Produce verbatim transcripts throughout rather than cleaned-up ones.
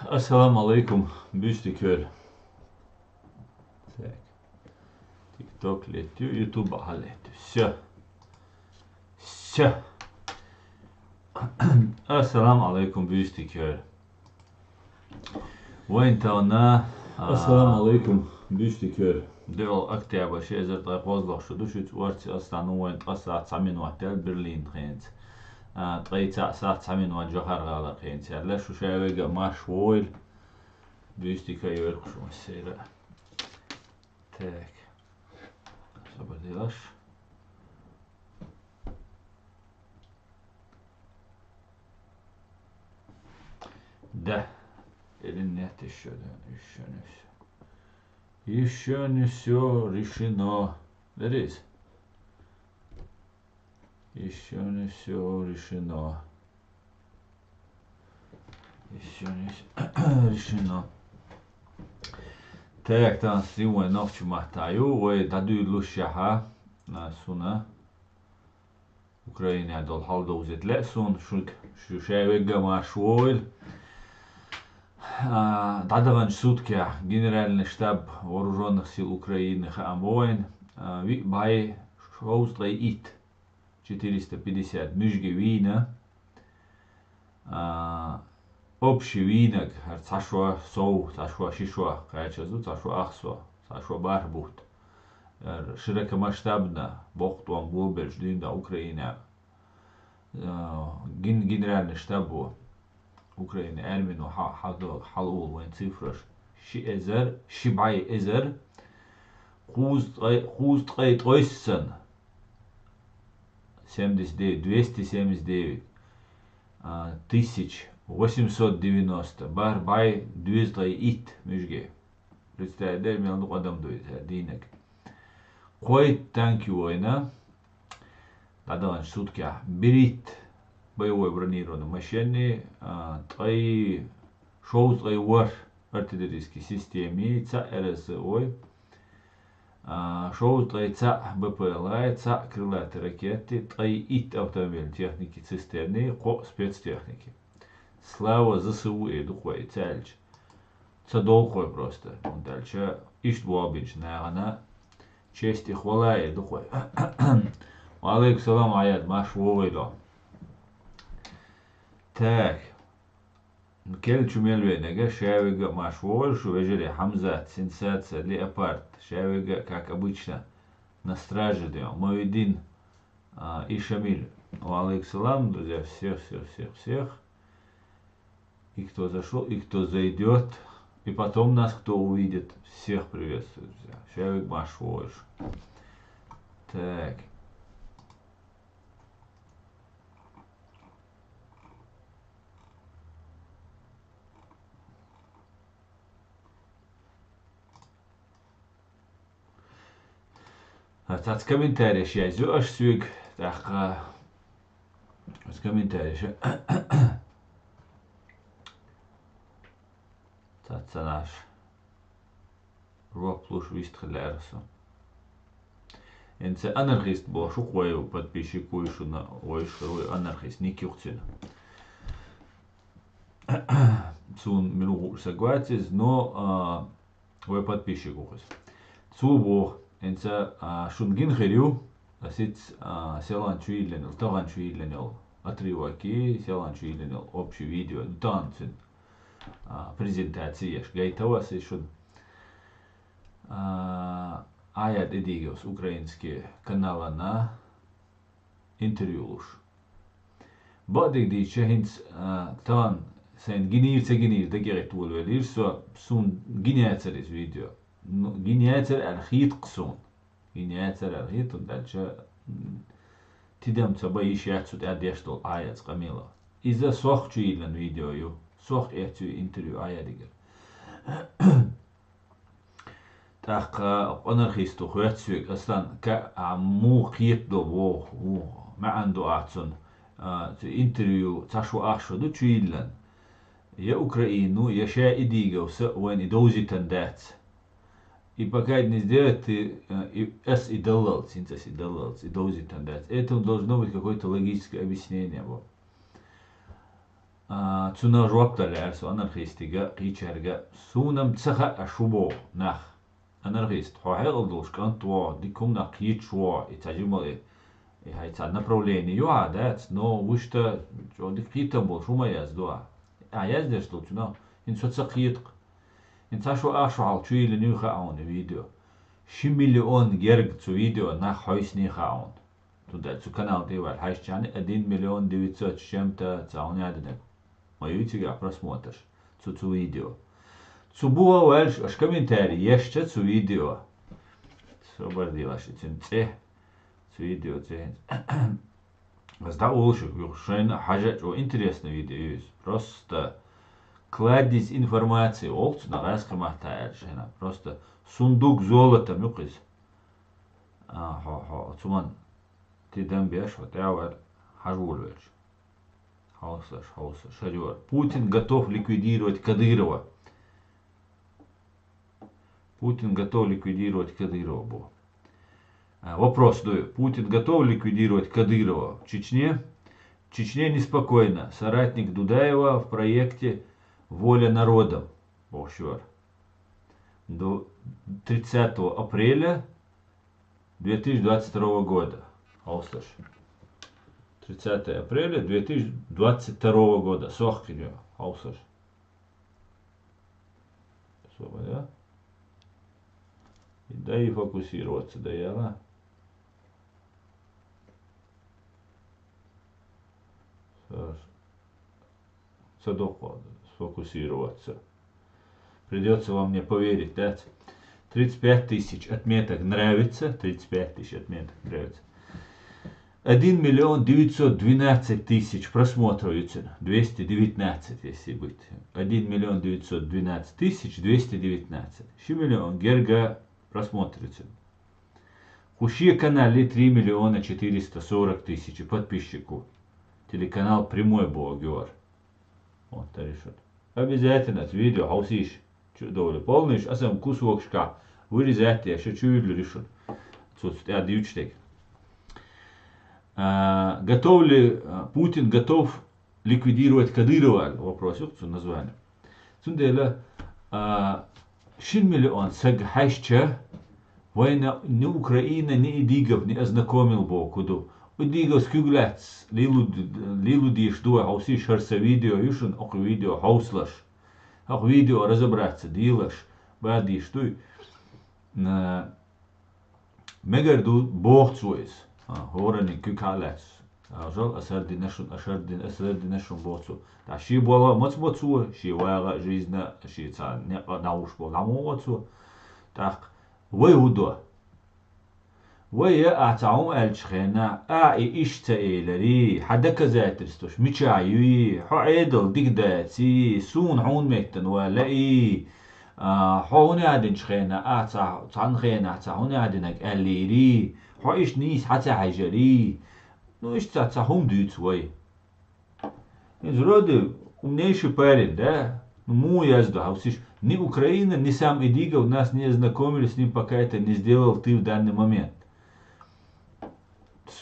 Ассаламу алейкум, буьйсанна кхоьлу. Так. TikTok леттаю, YouTube хьалеттаю. Всё. Всё. Ассаламу алейкум, буьйсанна кхоьлу. Вайн тахана, а, Ассаламу алейкум, буьйсанна кхоьлу. ДоьалгӀа октябрь, ши эзар ткъе кхозлагӀа шу ду, шуьца орцахь ас тахана вайн ткъа сахьт цхьа минот даьлла Берлин хенца. А, ткъе цхьа сахьт цхьа минот Жохар-ГӀалара хенца яьлла, шу шаверг а марш войла. Буьйсанна кхоьлу шу массеран. Так. Собар делаш. Да. Или нет ещё, да? Ещё не всё. Ещё не всё решено. There is. Ещё не всё решено. Ещё не всё решено. Так, тахана сий вайн нохчийн маттахь ю, вай дӀадуьйлалуш шаьхьа, а, суна Украинехь долу хьал довзийта лаьа суна, шу, шу шаверг а марш войла. А, дӀадаханчу суткехь Генеральный штаб Вооружённых сил Украины хаам бо вайна, а, виъ бӀе шовзткъе итт, четыреста пятьдесят, муьжги вийна, а, общий вийнарг, хӀара цхьа шо сов, цхьа шо ши шо кхачаза ду, цхьа шо ах со, цхьа шо бархӀ бутт. ХӀара широкомасштабно, боккха тӀом болабелча дуьйна Украинехь, а, ген-, генеральный штабо, Украинан армино хьа-, хьа-, хьалаолу вайн цифраш. Ши эзар, ши бӀе эзар, кхузткъе-, кхузткъе ткъайоьссан, семьдесят девять, двести семьдесят девять, а, тысяч восемьсот девяносто, бархӀ бӀе дезткъе итт муьжги. Представить дерг мел ду къа дам дуй, дийнаг. Кхойтта танк ю вайна, дӀадаханчу суткехь, берхӀитта боевой бронированный машенний, а, ткъе шовзткъе ворхӀ артиллерийский системи, цхьаъ РСЗО-й, а, шовзткъе цхьаъ БПЛА-й, цхьаъ крылатый ракети, ткъе итт автомобильный техники, цистерни, кхоъ спецтехники. Слава ЗСУ эр ду-кх вай, ца аьлча. Ца долу-кх вай просто, хӀунда аьлча иштта болх бинчу нахана честь и хвала эр ду-кх вай. Ва алейкум салам, Ӏаяд, марш вогӀийла. Так. Керла чу мел веанарг а, шаверг а марш вогӀийла шу, вежарий, Хьамзат, сенсация, Леопард, шаверг а, как обычно, на страже даем. Мовидин, а, и Шамиль. Ва алейкум салам, друзья, всех, всех, всех, всех. И кто зашёл, и кто зайдёт, и потом нас кто увидит, всех приветствую, друзья. Шаверг марш вогӀийла шу. Так. Цхьацца комментареш язйо аша соьга, тӀаккха оцу комментареш цхьацца наш жоп луш вистхила лаьара со. ХӀинца анархист бохуш ву-кх вай подписчик, вуй шуна, вуй анархист, ник ю-кх цуьнан. Суна мила гӀур саг вац иза, но, а, вай подписчик ву-кх иза. Цо боху, хӀинца, а, шуна гина хир ю, ас ицца, а, селхана чу йиллина йолу, тахана чу йиллина йолу отрывок, селхана чу йиллина йолу общий видео, ну, тахана цуьнан, а, презентаци еш, гайтав ас иза шуна. А, Ӏаяд Эдиговс украинский каналана интервью луш. Бакъдерг дийцича, хӀинца, а, тахана сайна гинийра, ца гинийра дагахь хӀитта волавелира со, суна гина яцара иза видео. Ну, гина яцара аьлла хета-кх суна. Гина яцара аьлла хета, хӀунда аьлча, м, тидам ца бан йиш яц цу тӀаьхьа деш долу Ӏаяд къамелах. Иза сох чу йиллина видео ю, сох эцна ю интервью Ӏаядигара. ТӀаккха анархисто хоьтту соьга, Аслан, ка, а, муха кхетадо боху, муха, маьӀна ду ахь цунна, а, цу интервью цхьа шо ах шо ду чу йиллина. Я Украину, я ша Эдиговса вайна и довзийтина дац. И пока это не сделает, ты, э, и, ас и даллалц, хӀинца ас и даллалц, и довзийтина дац. Этому должно быть какое-то логическое объяснение, бо. А, Цунах жоп дала лаьара со анархистига, кхечаьрга, суна-м ца хаьа шу боху нах. Анархист, хьо хьекъал долуш кӀант ву, дика хӀуманах кхеташ ву, и цхьа жимал и, и хьайн цхьа направление ю хьан, дац, но вуьшта чӀогӀа дика кхетам болуш хӀума яздо ахь. Ахь яздеш долчунах, хӀинца со ца кхета-кх. ХӀинца шу ах шу хьалха чу йиллина ю хаьа хьуна и видео. Ши миллион герга цу видео нах хьовсиний хаьа хьуна. Цундела цу канал тӀе ваьлла хьаьжчарна один миллион девятьсот с чем-то цхьа хӀун яздинарг ма ю цигахь просмотрш цу, цу видео. Цу буха ваьллаш аша комментарий ешча цу видео. Собар делаш и цуьнан цӀе. Цу видео цӀе хӀинца. Ас дӀаолуш ю, шайна хьажа а чӀогӀа интересный видео ю иза. Просто кладезь информации, олу цунах гӀазкхийн маттахь аьлча шайна. Просто сундук золотом ю-кх иза. А, хьо, хьо, цу ман ти дам беш, хьо тӀе а вара, хьажа волавелча. Хьовсалаш, хьовсалаш, шадора. Путин готов ликвидировать Кадырова. Путин готов ликвидировать Кадырова бу. А, вопрос даю. Путин готов ликвидировать Кадырова в Чечне? В Чечне неспокойно. Соратник Дудаева в проекте «Воля народам». Бохуш вара. До тридцатого апреля две тысячи двадцать второго года. Хьовсалаш. Тридцатое апреля две тысячи двадцать второго года. Сохкинё. Хьовсалаш. Особо, да? И да и фокусироваться, да, яла. Хорошо. Ца доккху сфокусироваться. Придётся вам мне поверить, да? Тридцать пять тысяч отметок нравится, тридцать пять тысяч отметок нравится. Один миллион девятьсот двенадцать тысяч просмотров ю цуьнан, двести девятнадцать, если быть. Один миллион девятьсот двенадцать тысяч двести девятнадцать. Ши миллион герга просмотр ю цуьнан. Кху шен канале три миллиона четыреста сорок тысяч подписчику. Телеканал «Прямой» боху гор. Вот, тари шуна. Обязательно оцу видео хьовсийша. Чу а довлий, полниш, аса-м кусокашкахь вырезать деш, шу чу вуьллур ю шуна. Цо цу тӀехь дуьйцуш дерг. А, готов ли, а, Путин готов ликвидировать Кадырова аьлла вопрос ю-кх цу название. Цундела, а, шин миллион саг хьаьжча, вайна ни Украина, ни Идигов не ознакомил боху ду. Идиговс куьг лаьцна лелу-, лелу дийш ду вай хьовсийша, хӀара сан видео ю шуна, окху видео хьовсалаш. ХӀокху видео разобраться делаш, бадийш дуй. На, мегар ду боху цо иза. А, хӀораниг куьг хьа а лаьцна. Ажал, аса хӀара дина шуна, аса хӀара дина, аса хӀара дина шуна боху цо. ТӀаккха шен болх а маца бо цо, шен вагӀа а, жизнь а, шен цхьа некъ а дӀавуш болу дӀа ма вон цо. ТӀаккха вай хӀун до? Вай я ахь цхьа хӀума аьллачу хенахь, ахь и иштта ца эларий, хьан доказательстваш мичахь юй, хьо Ӏедал дика даций, суна хьуна меттана ван лаий, а, хьо хӀун яздинчу хенахь, ахь цхьа, цхьана хенахь цхьа хӀун яздинарг аьллийрий, хьо иштта нийса хьан ца хьаьжарий? Ну, иштта цхьа, цхьа хӀума дуьйцу вай. Иза вроде умнейший парень, да? Ну, муха яздо хьовсийша. Ни Украина, ни сам Идигов нас не ознакомили с ним, пока это не сделал ты в данный момент.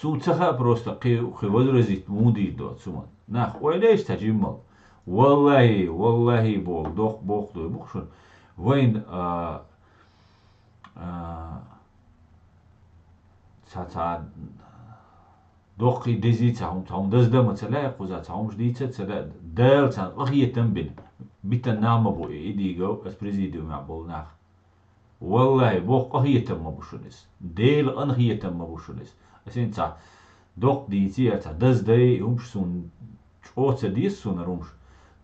Суна ца хаьа просто кхин, кхин возразить муха дийр ду цу ман. Нах, ойла еш цхьа жиммал. Валлахи, валлахи, боху, доккха боху дуй бу-кх шуна. Вайн, а, а, цхьа, цхьа, доккхий дезий цхьа хӀума, цхьа хӀума даздан ма ца лаьа, кхуза цхьа хӀумаш дийца а ца лаьа, Дала царна къахетам бина. Битан нах ма бу и, Идигов, ас президиумехь болу нах. Валлахи, боху, къахетам ма бу шуна иза. Делан къинхетам ма бу шуна иза. Ас хӀинца цхьа доккха дийций, я цхьа даздай, и хӀумаш суна чӀогӀа ца деза суна хӀара хӀумаш.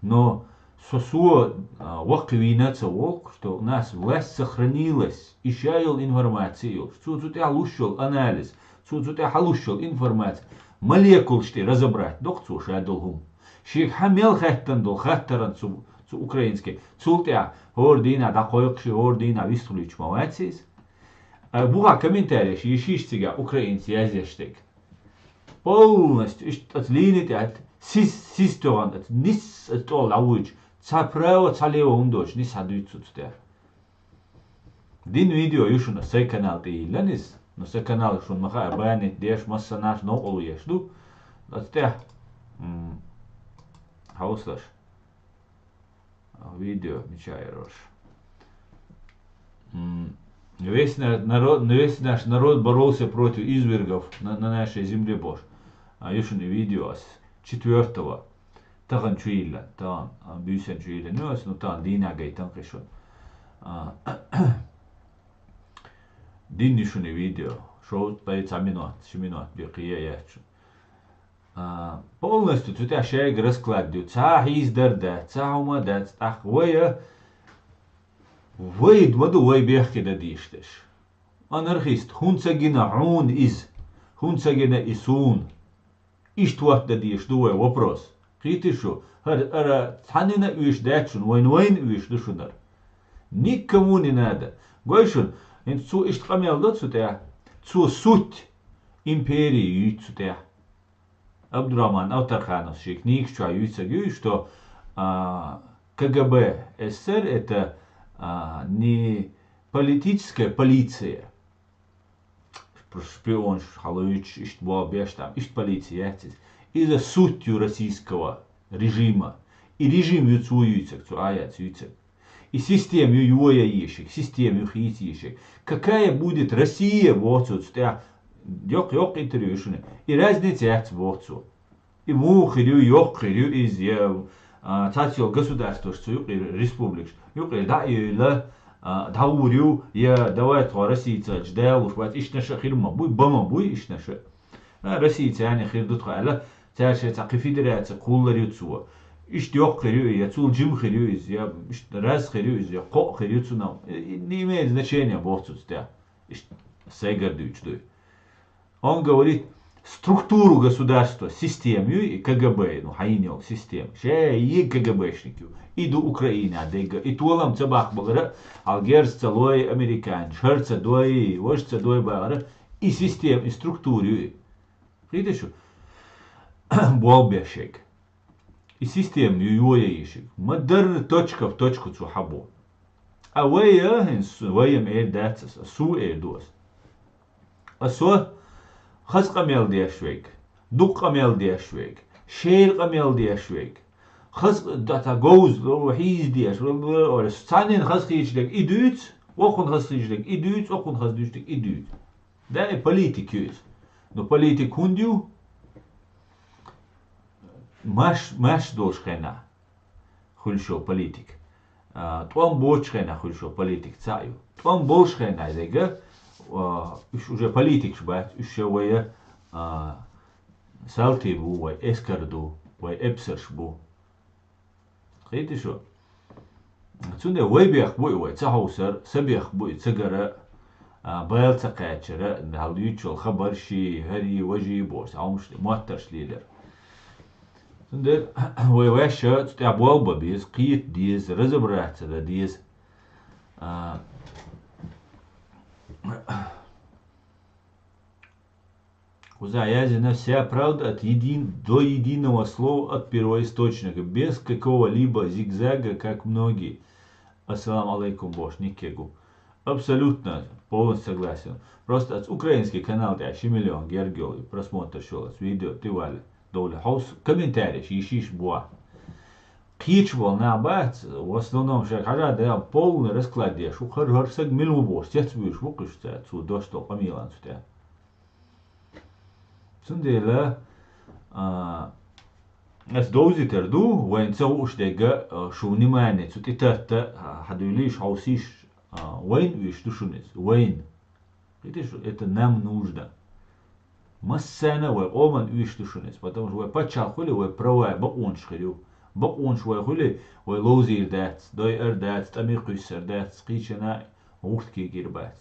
Но со, со, а, ваккхий вийна а ца волу, что у нас власть сохранилась, и ша йолу информация а йолуш. Цо цу тӀехь луш йолу анализ, цо цу тӀехь луш йолу информация, молекулаш тӀе разобрать доккху цо ша долу хӀума. Шега хьан мел хаьттан долу хаттаран цу, цу украинский, цул тӀехь хӀора дийнахь дӀакхойкхуш, хӀора дийнахь вистхуьлуьйтуш ма вац иза. А, бухахь комментареш йиш йиш цигахь украинца язъеш дерг. Полностью иштта оцу лини тӀехь сис-, сис тоьгӀан оцу, нис оцу тӀол дӀавуьйчу, цхьа право, цхьа лево хӀума доцуш, нис хьан дуьйцу цу тӀехь. Дин видео ю шуна сайн канал тӀе йиллан иза, но сайн канал шуна ма хаьа, банить деш, массанаш новкъарло еш ду. Оцу тӀехь, м, хьовсалаш. Видео мича яр ош. М, Весь наш народ, весь наш народ боролся против извергов на, на нашей земле, бохуш. А, ю шуна видео ас четвёртого. Тахан чу йиллина, тахан, а, буьйсан чу йиллина ю ас, ну, тахан дийнахь гайтина кхин шуна. А, дийнна ю шуна видео. Шовзткъе цхьа минот, ши минот бен кхин яц шуна. А, полностью цу тӀехь шайга расклад ю. Цхьа хьийзадар дац, цхьа хӀума дац. ТӀаккха вай, а, вай ма ду, вай бехке дан дийш дерш. Анархист, хӀунда ца гина хьуна иза? ХӀунда ца гина и суна? Иштта хӀотта дан дийш ду вай вопрос. Кхийтий шу, хӀара, ара цхьаннена а оьшуш дац шуна, вайна вайна оьшуш ду шуна хӀара. Никому не надо. Гой шуна, хӀинца цо иштта къамел до цу тӀехь. Цо суть империи юьйцу цу тӀехь. Абдурахман Авторхановс шен книгаш чохь юьйцург ю, что, а, К Г Б С С Р это, а, не политическая полиция. Просто шпионаш хьалуьйтуш, иштта болх беш там, иштта полиция яц иза. Иза суть ю российского режима. И режим ю цо юьйцург, цу Аяц юьйцург. И система ю йоя йийшиг, система ю хийца йийшиг. Какая будет Россия, боху цо цу тӀехь, йоккха, йоккха интервью ю шуна. И разница яц, боху цо. И муха хир ю, йоккха хир ю иза, я, а, цхьацца йолу государстваш цу юкъера, республикаш юкъера дӀа а йойла, а, дӀагӀур ю, я давай тхо Россица далуш бац, иштташа а хир ма буй, бан ма буй иштташа а. А, Россица яьнна хир ду тхо аьлла, цаьршинна цхьа кхин федераци кхуллур ю цо. Иштта йоккха хир ю, я цул жима хир ю иза, я иштта раз хир ю иза, я кхоъ хир ю цунах. И, и не имеет значения, боху цо цу тӀехь. Иштта сайгара дуьйцуш дуй. Он говорит, структуру государства, система ю и К Г Б, ну, хьайна йолу система. Ше и К Г Б-шник ю. И ду Украина дегга. И толам ца баккхабалара, хьал герз ца лой, американцаш, хӀара ца дой, важа ца дой бахара, и система, и структура ю и. Кхийтий шу? Болх беш шайга. И система ю йоя йийшиг. Ма дарра точка в точку цо хьабо. А вай, а, хӀинца, вай ма эр дац ас, ас суна эр ду ас. Ас со хаза къамел деш вайга, дукха къамел деш вайга, шера къамел деш вайга. Хаза, да, та говза, о, хьийза деш, о, о, о, цхьаннена хаза хийча дерг и дуьйцу, окхунна хаза хийча дерг и дуьйцу, окхунна хаза дуьйцу дерг и дуьйцу. Да, и политик ю иза. Но политик хӀунда ю? Маш, маш долуш хенахь хуьлуш йолу политик. А, тӀом боцучу хенахь хуьлуш йолу политик цхьаъ ю. ТӀом болуш хенахь дерг, а, уьш уже политикаш бац, уьш ша вай, а, салтий бу, вай эскар ду, вай эпсарш бу. Кхийтий шу? Цундела вай бехк бу и вай ца хьовсар, сан бехк бу и ца гара, а, бала ца кхачара, хьал дуьйцучул хабарший, хӀарий, важий бохуш, хьовмаш, моттарш лелар. Цундела вай ваьшша цу тӀехь болх бан беза, кхета деза, разобраться дан деза. А, Кхузахь яздина: «Вся правда от един-, до единого слова от первоисточника, без какого-либо зигзага, как многие». Ассаламу алейкум, бохуш, Никкегу. Абсолютно, полностью согласен. Просто ас украинский канал тӀехь ши миллион герга йолу просмотрш йолу ас видео тӀе валла довлий. Хьовса комментарийш йиш йиш бу. Кхечу болу нах бац, в основном шайга хьажа дара, полный расклад деш ву, хӀара, хӀара саг мила ву бохуш, цецбуьйлуш ву кхуьш цара, цо дош долу къамелан цу тӀе. Цундела, а, ас довзийтар ду, вайна ца хууш дерг, а, шу внимание цу тӀе татта, а, хьадуьйлийша, хьовсийша, а, вайна уьш ду шуна иза, вайна. Видишь, это нам нужно. Массарна а вай къоман уьш ду шуна иза, потому что вай пачхьалкх хуьлий, вай права, бакъонаш хир ю. Бакъонаш вай хуьлий, вай ловзийр дац, дойар дац, тӀаме кхуьссар дац, кхечанна гӀурт кегийр бац.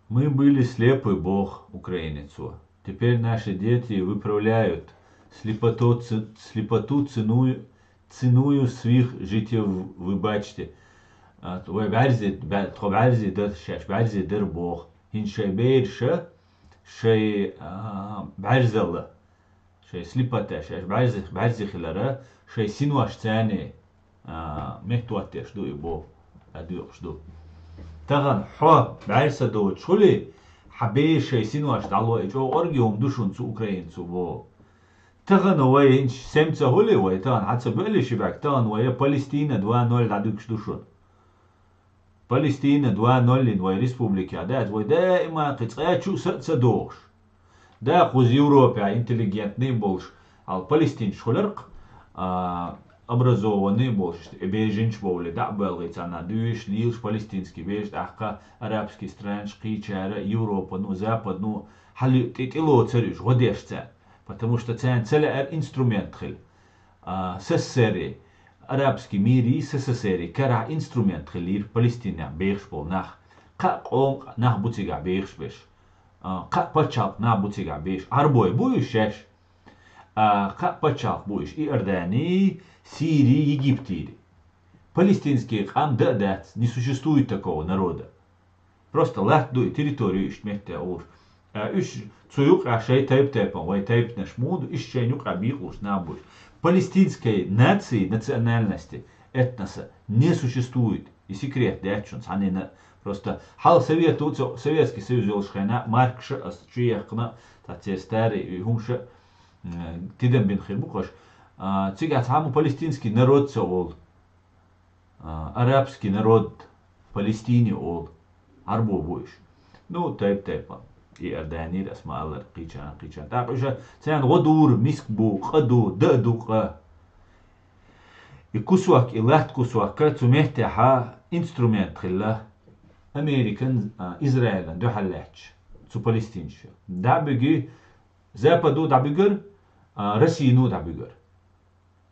Мы были слепы, Бог, украинецо. Теперь наши дети выправляют слепоту, ц-, слепоту ценую, ценую своих житьев, выбачьте. А, вай бӀаьрзе, бӀа-, тхо бӀаьрзе дар, шаьш бӀаьрзе дар, Бог. ХӀинца шайн бераша, шайн, а, бӀаьрзалла. Шайн слепота, шаьш бӀаьрзе, бӀаьрзе хилара, шайн синош царна, а, меттахӀоттош ду и боху, а, доькъуш ду. Тахана хьо бӀаьрса доцуш хуьлий, Ӏа бе шайн синош дӀало, и чӀогӀа оргиум ду шуна цу Украинцо бо. Тахана вай инч семца хӀули вай, тахана хьа ца буьлли ши баьг, тахана вай Палестина два ноль дӀадуьгуш ду шуна. Палестина два ноль вай республика дац, вай даима кхин цкъа чу са а ца дохуш. Да, кхуза Европа интеллигентный болуш, ал палестинчу хуьларх, а, образованный болуш, и беженчу бовле, дӀа а боьлгӀий царна дуьйш, лийлаш палестинский бежа, тӀаккха арабский странаш кхийчара, Европа, ну, Запад, ну, хьали тӀе-, тӀелоцар уьш, гӀо деш царна, потому что царна ца лаьара инструмент хила. А, СССР, арабский мир, СССР, карахь инструмент хилира Палестинехь бехаш болу нах. Кхаа къоман нах бу цигахь бехаш беш. А, кхаа пачхьалкх нах бу цигахь бехаш. Ӏарбой бу уьш шаьш. А, кхаа пачхьалкх бу уьш: Иордани, Сири, Египти. Палестинский къам дан а дац, не существует такого народа. Просто латта ду и территорию иштта метте олуш. А уьш цу юкъа шайн тайп-тайпана, вай тайпанаш муха ду, иштта шайна юкъа бийкъалуш нах бу уьш. Палестинской нации, национальности, этноса не существует. И секрет дац шуна цхьаннена. Просто хьалха Совет, советский Союз йолуш хенахь, маркаша а, ас чуехкана, цхьа церан старый и хӀумаша а, м, тидам бина хир бу-кх аша. А, цигахь цхьамма палестинский народ ца олу. А, арабский народ, Палестине олу, Ӏарбо бу уьш. Ну, тайп-тайпана. Иорданира, ас ма-аллара, кхийчарна, кхийчарна. ТӀаккха уьш царна гӀо дора, миска бу, къа ду, дан а ду къа. И кусок, и латта кусокка цу меттехьа инструмент хилла Американ, а, Израилан дуьхьал лаьтташ цу палестинчу. ДӀа а буьгий, Западу дӀабуьгар, а, Россину дӀабуьгар.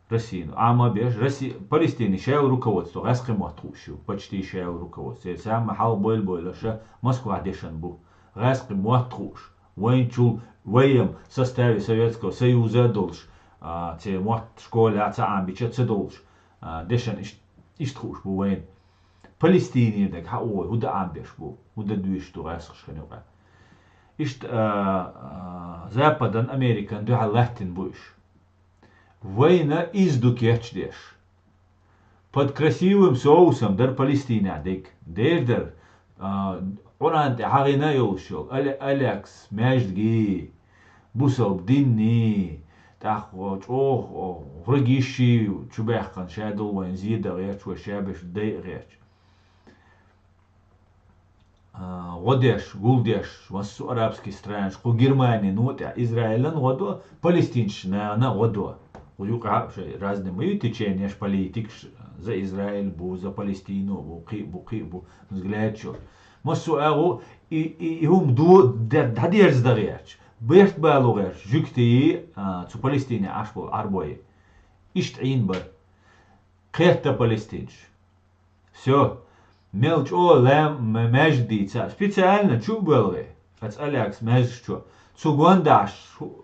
Россину. Ӏама беш, Росси-, Палестине шаьл руководство, гӀаьскхи мотт хууш ю, почти шаьл руководство. Э, самма хьалха бойла-бойла ша Москвахь дешан бу. ГӀаьскхи мотт хууш, вайначул, вайам составе Советского Союза долуш, а, церан мотт школехь ца Ӏамбича ца долуш, а, дешан иш-, иштта хууш бу вайна. Палестинера дага хьа а вой, хӀу дан Ӏамбеш бу, хӀу дан дуьйш ду гӀаьскхашкана юкъа. Иштта, а, а, Западан, Американ дуьхьал лаьттина бу уьш. Вайна иза ду кечдеш. Под красивым соусом дара Палестинехь дерг. Дера дара, а, Къуръан тӀе хьахийна а йолуш йолу Аля-, Алякс маьждигий, бусалба динний, тӀаккха чӀогӀа гӀург йиш йий чубаьхкина, ша долу вайн зе дан гӀерташ, вай ша беш дай а гӀерташ. А, гӀо деш, гул деш, массо а арабский странаш, кху Германин а тӀе, Израилан а гӀо до, палестинчу нахана а гӀо до. Кху юкъахь а шайн разный ма ю теченеш, политикаш, за Израиль бу, за Палестину бу, кхин а бу, кхин а бу, взгляд чу. Массо а агӀо, и, и, и хӀума ду-, де-, дӀадерза дан гӀерташ, берт бало гӀерташ, жуьгтий, а, цу Палестине Ӏаш болу Ӏарбой. Иштта Ӏийна бара. Кхетта палестинчу. Всё. Мел чӀогӀа лаьм-, м-, маьждиг дийца. Специально чу а боьлгӀе, аса Алякс маьждигаш чу. Цу гондахьаш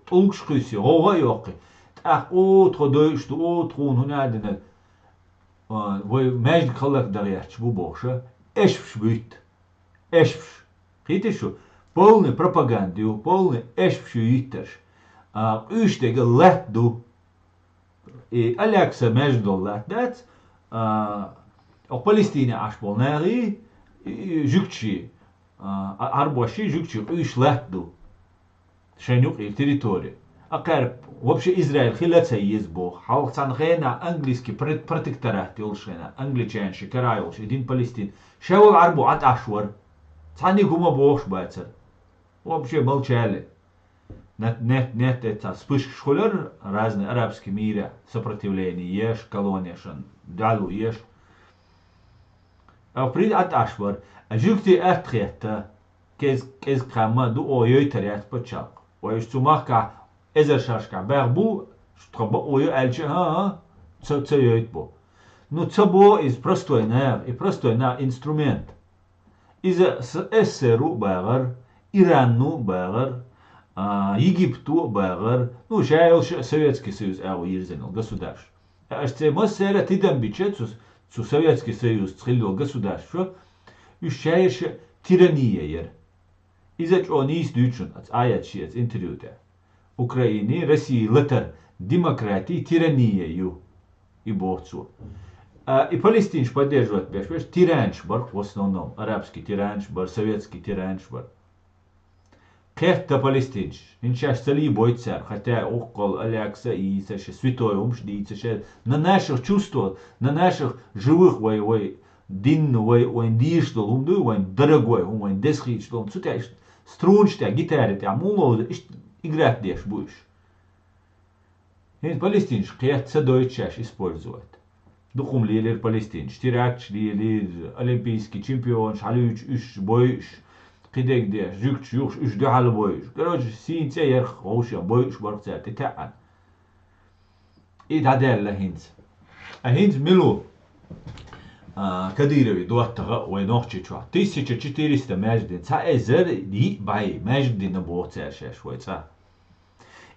тӀулгаш кхуьйсий, гӀовгӀа а йоккхий. ТӀаккха о, тхо дойуш ду, о, тхуна хӀун а динарг. А, вай маьждиг хӀаллак дан гӀерташ бу бохуша, эшпаш буьйту. Эшпаш. Кхийтий шу? Полный пропаганда ю, полный эшпаш ю йиттарш. А, къуьйш дерг латта ду. И Алякса маьждиг долу латта дац, а, окху Палестине Ӏаш болу нахий, и, и, жуьгташий, а, а, Ӏарбоший, жуьгташий къуьйш латта ду. Шайн юкъера территори. Акхара вообще Израиль хила а ца еза боху. Хьалха цхьана хенахь английский пр-, протекторат йолуш хенахь, англичанаш ши кара йолуш, и дин Палестин. Ша волу Ӏарбо Ӏаташ вара. Цхьанниг хӀума бохуш бацара. Вообще молчали. Нет, нет, нет, это вспышкаш хуьлура, разный арабский мира, сопротивление еш, колонешан дуьхьал еш. А при Ӏаташ вара. А жуьгти атта хетта. Кез-, кӀезиг хьамма ду, о, йойтар яц пачхьалкх. Вай уьш цу махкахь эзар шаршкахь баьхна бу, шу тхан бакъо ю аьлча, хӀан-хӀа, ца, ца йойту бо. Ну, ца бо иза простой наха, и простой наха инструмент. Иза с-, СССР-у а багӀар, Иранну а багӀар, а, Египту а багӀар, ну, ша йолуш а Советский Союз агӀо йирзина государство. Аша церан массеран тидам бича цу, цу Советский Союзца хилла йолу государство, уьш шаерша тирания яра. Иза чӀогӀа нийса дуьйцу шуна аца Ӏаят ши аца интервью тӀе. Украине, России латар демократия, тирания ю, и боху цо. А, и палестинаш поддерживать беш, беш тиранаш бар, в основном, арабский тиранаш бар, советский тиранаш бар. Кхетта палестинцаш. ХӀинца шаьш ца лийбойта цара, хотя уккхал Алекса а йийцаш, святой хӀумаш дийцаш, на наших чувствах, на наших живых вай, вай дин, вай, вайн дийш долу хӀума дуй, вайн дорогой хӀума, вайн деза хийцаш долу хӀума, цу тӀехь иштта струнаш тӀехь, гитара тӀехь, муха ловза, иштта играть деш бу уьш. ХӀинца палестинцаш кхетта ца дойту шаьш использовать. Дукха хӀума лелира палестинцаш, теракташ лелийра, олимпийский чемпионаш хьалуьйчу уьш бойуш, кхидерг деш, жуьгташ юхуш уьш дуьхьал бойуш. Короче, сийна цӀе ярх ховшен бойуш барх цаьрга тӀе таьӀна. И дӀадаьлла хӀинца. А хӀинца мила ву? А, Кадыровн доттагӀа а вай Нохчийчохь. Тысяча четыреста маьждиг дина, цхьа эзар йиъ бӀе маьждиг дина боху цара шаьш вай цӀа.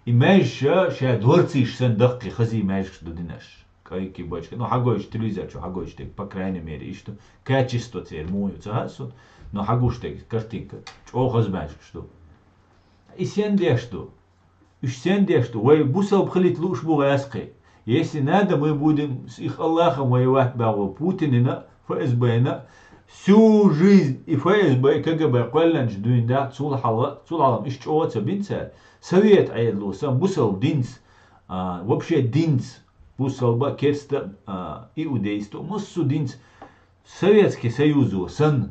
И маьждигаш ша дворцаш санна даккхий хазий маьждигаш ду динарш. Кайки бачка. Ну, хьагойчу телевизор чу хьагойчу дерг, по крайней мере, иштта. Качество церан муха ю ца хаьа суна, но хьагуш дерг картинка. ЧӀогӀа хаза маьждигаш ду. И сен деш ду? Уьш сен деш ду? Вай бусалба хилийта лууш бу гӀаьскхий. Если надо, мы будем с их Аллахом воевать боху Путинна, ФСБна, всю жизнь и ФСБ, и КГБ кхоьллинчу дуьйна да, цул хьалха, цул хьалха иштта чӀогӀа ца бина цара. Совет Ӏедало санна бусалба динца, а, вообще динца, бусалба, керста, а, иудейство, массо а динца Советский Союзо санна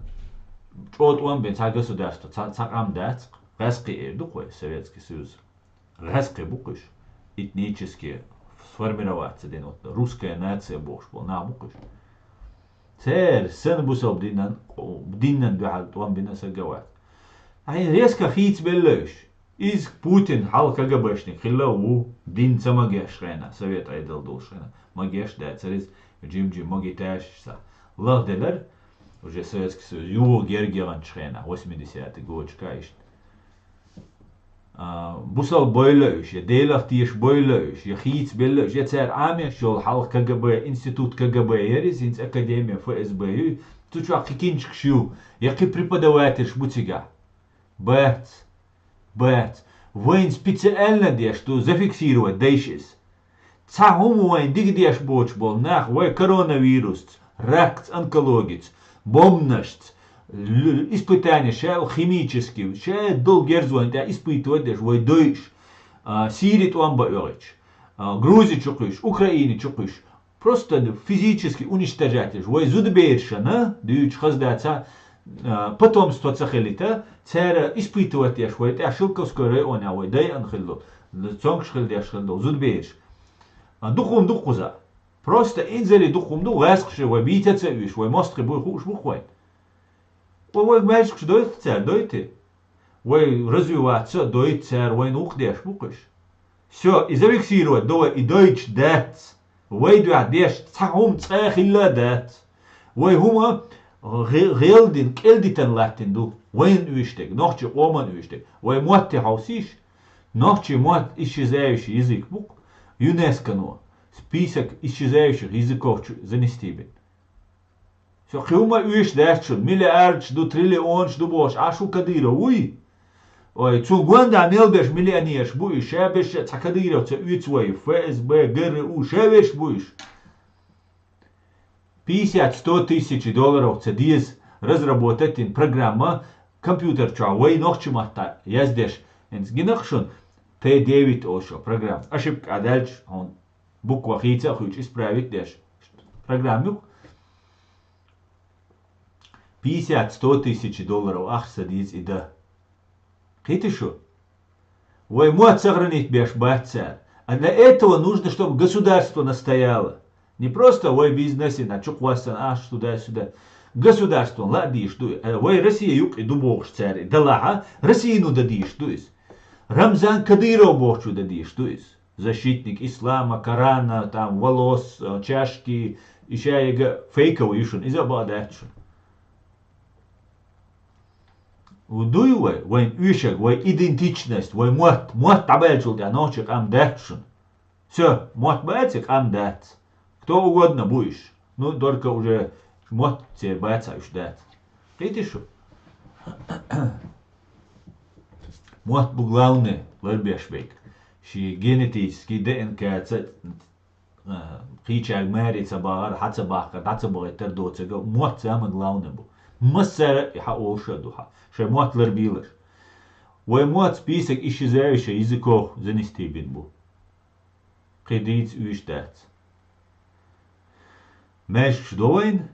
чӀогӀа тӀом бина цхьа государство, цхьа, цхьа къам дац, гӀаьскхий эр ду-кх вай, Советский Союз. ГӀаьскхий бу-кх уьш, этнически сформироваться дина, вот русская нация бохуш болу нах бу-кх уьш. Церан санна бусалба динан, динан дуьхьал тӀом бина саг а вац. Хьайн резко хийцабелла уьш. Иза Путин хьалха КГБшник хилла а ву, дин ца магеш хенахь, Совет Ӏедал долуш хенахь, магеш дацара иза, жим-жим магийташ цхьа лахделара, уже Советский Союз юха герга яханчу хенахь, восьмидесятый годашка иштта. А, бусалба бойла уьш, я Делах теша бойла уьш, я хийцабелла уьш, я цара Ӏамеш йолу хьалха КГБ, институт КГБ яра иза, хӀинца академия ФСБ ю, цу чохь кхин кинчкаш ю, я кхин преподавательш бу цигахь. Бац, бац. Вайна специально деш ду, зафиксировать дайша иза. Цхьа хӀума вайн дика деш боцуш болу нах, вай коронавирусца, ракца, онкологица, бомбанашца, л-, испытания ша химический, ша долу герз вайн тӀехь испытывать деш, вай дойуш, а, Сири тӀом бан оьгӀуьйтуш, а, Грузи чу кхуьйсуш, Украини чу кхуьйсуш, просто физически уничтожать деш, вай зудаберашна дуьйцуш хаза дац, а, потомство ца хилийта, цара испытывать деш, вай тӀехь Шелковской районехь вай дайана хилла долу, цомгуш хила деш хилла долу зудабераш. А, дукха хӀума ду кхуза. Просто инзаре дукха хӀума ду, гӀаьскхаша вай бийца а ца уьйш, вай мостагӀий буй хууш бу-кх вайн. Вай, вай маьждигаш дойту цара, дойтий? Вай развиваться а дойту цара, вайна гӀуллакх деш бу-кх уьш. Всё, и зафиксировать до вай, и дойтуш дац. Вай дуьхьа деш цхьа хӀума цкъа а хилла а дац. Вай хӀума гӀе-, гӀелдина, кӀелдитина латтина ду. Вайна уьш дерг, нохчийн къоман уьш дерг. Вай мотт хьовсийша? Нохчийн мотт исчезающий язык бу-кх. ЮНЕСКОно список исчезающих языков чу занести бина. Со кхин хӀума оьшуш дац шуна, миллиардаш ду, триллионаш ду бохуш, Ӏаш ву Кадыров, вуй? Ой, цу гондахь мел берш миллионераш бу уьш, ша берш а цхьа Кадыровца оьцу вай, ФСБ, ГРУ, ша берш бу уьш. Пятьдесят, сто тысяч долларов ца деза разработать дина программа компьютер чохь вай нохчийн маттахь яздеш. ХӀинца гина-кх шуна Т девять олуш программа. Ошибка а даьлча, хьуна буква хийца а хуьйцу, исправить деш. Программа ю-кх. Пятьдесят, сто тысяч долларов ахча ца деза и дан. Кхийтий шу? Вай мотт сохранить беш бац цара. А для этого нужно, чтобы государство настояло. Не просто вай бизнесе на чукхоссана ахча туда-сюда. Государствон ла а дийш ду. Э, вай Россия юкъе ду бохуш цара и далахьа, Российно дан дийш ду иза. Рамзан Кадыров бохучо дан дийш ду иза. Защитник ислама, Корана, там, волос, э, чашки, и ша яга фейковый ю шуна, иза а бакъ дац шуна. Ву дуй вай, вайн оьшаг, вай идентичность, вай мотт, мотт дӀабаьллачул тӀаьхьа нохчийн къам дац шуна. Всё, мотт баций, къам дац. Кто угодно бу уьш. Ну, только уже мотт церан бацахь уьш дац. Кхийтий шу? Мотт бу главный, ларбеш берг. Шен генетический ДНК ца, а, кхечаьрга маре ца бахар, хьа ца бахкар, дӀа ца бахийтар доцург, мотт самое главное бу. Массара а и хьан олуш а ду хьан. Шайн мотт ларбийлаш. Вай мотт список исчезающих языков занести бина бу. Кхин дийца уьш дац. Маьждигаш до вайна,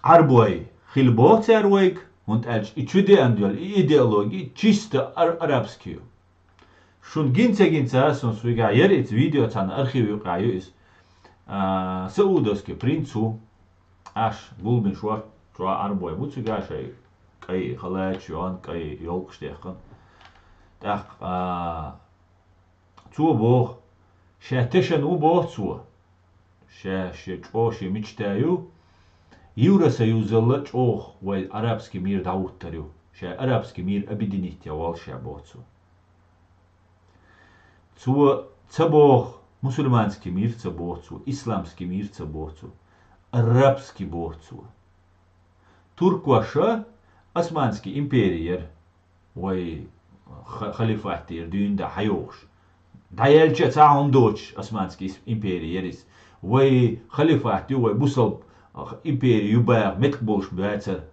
Ӏарбой хила боху цара вайга, хӀунда аьлча и чу деана йолу и идеология чисто ар-, арабский ю. Шуна гин ца гин ца ас, хӀунда аьлча яра иза видео цхьана архив юкъахь ю иза. А, саудовский принц ву, аш гулбина шорта чохь Ӏарбой бу цигахь шайн кӀайн халаташ йохна, кӀайн йолкхаш даьккхина. ТӀаккха, а, цо боху, ша тешна ву боху цо. Ша, шен чӀогӀа шен мечта ю. Евросоюзалла чӀогӀа вай арабский мир дӀахӀуттур ю. Ша арабский мир объединить ян волу ша боху цо. Цо ца боху, мусульманский мир ца боху цо, исламский мир ца боху цо, арабский боху цо. Туркоша Османский импери яра. Вай ха-, халифат тӀера дуьйна да хьайогӀуш. ДӀаелча а цхьа хӀума доцуш, Османский ис-, импери яра иза. Вай халифат ю, вай бусалба импери ю баха меттиг болуш бацара.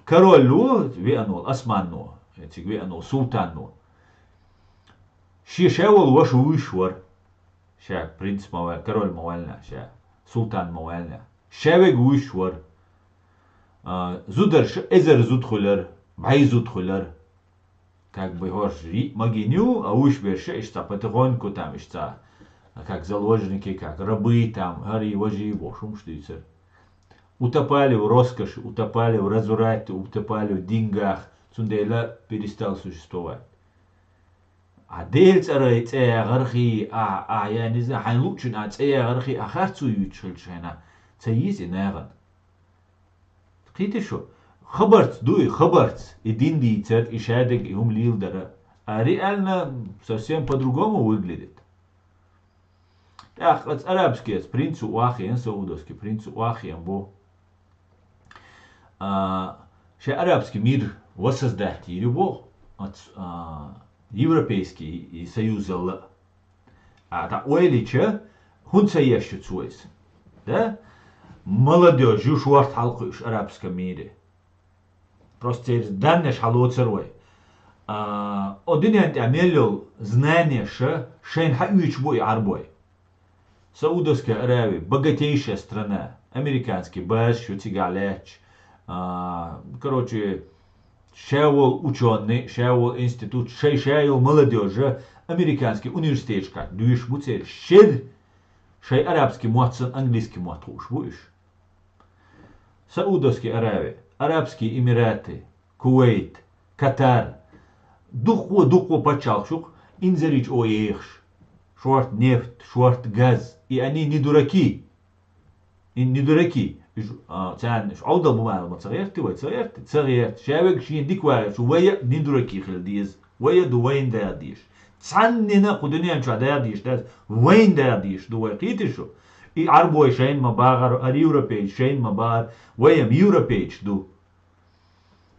Король ву веана волу, Османо, цига веана волу султано. Шен ша волу ваша вуьйш вара. Ша принц ма ваьлла, король ма ваьлла, ша султан ма ваьлла. Ша вега вуьйш вара. А, зударша эзар зуда хуьлура, бӀе зуда хуьлура. Как бы хӀорш йиъ магийна ю, а вуьйш берш иштта потихоньку там иштта, как заложники, как рабы там, хӀара важий бохуш хӀумаш дуьйцура. Утопали в роскоши, утопали в разврате, утопали в деньгах, цундела перестал существовать. А Делан цӀарах цӀе яхархий, а, а, я не знаю, хьайн луъчун а цӀе яхархий, а харцо юьйцуш хилча хьайна, ца йийца и нахана. Кхийти шу, хабарца ду и, хабарца, и дин дийцар, и шадерг и хӀума леладара. А реально совсем по-другому выглядит. ТӀаккха оцу арабский принцу охьахиъна, саудовский принцу охьахиъна бу. А, шайн арабский мир воссоздать йийр ю боху, оцу, а, европейский и союзалла. А, тӀаккха ойлича, хӀунда ца еш ю цо иза? Да? Молодёжь ю шорта хьалакхуьуш арабском мире. Просто церан даннеш хьалоцур вай. А, о дуьнен тӀехь мел йолу знанеша шайна хьаоьцуш бу и Ӏарбой. Саудовская Аравия, богатейшая страна, американский базаш ю цигахь лаьтташ. А, короче, ша волу учёный, ша волу институт, шай ша йолу молодёжа американский университеташкахь дуьйш бу церан шер, шай арабский мотт санна английский мотт хууш бу уьш. Саудовский Аравия, Арабские Эмираты, Кувейт, Катар. Дуккха, дуккха пачхьалкхаш ю-кх инзаре чӀогӀа ехаш. Шорта нефть, шорта газ. И они не дураки. И не дураки. Уж, а, царна уж Ӏовдал бу ма ца гӀерти вай, ца гӀерти, ца гӀерти. Ша вега шен дика вагӀерчу вай а не дураки хила деза. Вай а ду вайна дагӀа дезаш. Цхьаннина кху дуьнен чохь дагӀа дезаш дац, вайна дагӀа дезаш ду вай, кхийти шу. И Ӏарбой шайна ма бахара, а европейчу шайна ма бахара, вай-м европейчу ду.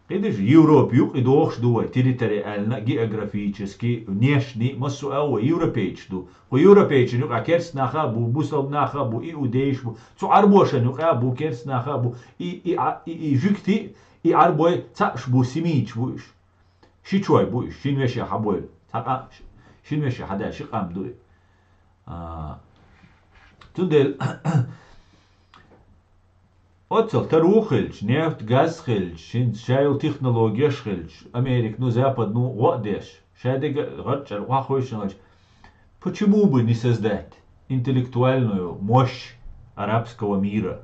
Кхидиш Европа юкъа и дохуш ду вай, территориально, географически, внешне, массо а вай европейчу ду. Кху европейчун юкъа керст наха а бу, бусалба наха а бу, иудейш бу, цу Ӏарбошан юкъа а бу, керст наха а бу, и, и, а, и, и жуьгти, и Ӏарбой цхьаъш бу, семиташ бу уьш. Ши чой бу уьш, шина веше хьабойла. Цхьа къа-, шина веше хьадаьлла ши къам ду и. А, цундела оццал таро хилча, нефть, газ хилча, шин ша йолу технологеш хилча, Америка, ну, Запад, ну, гӀо а деш, ша дерг гӀарчӀара охьахуьйшина хилча, почему бы не создать интеллектуальную мощь арабского мира?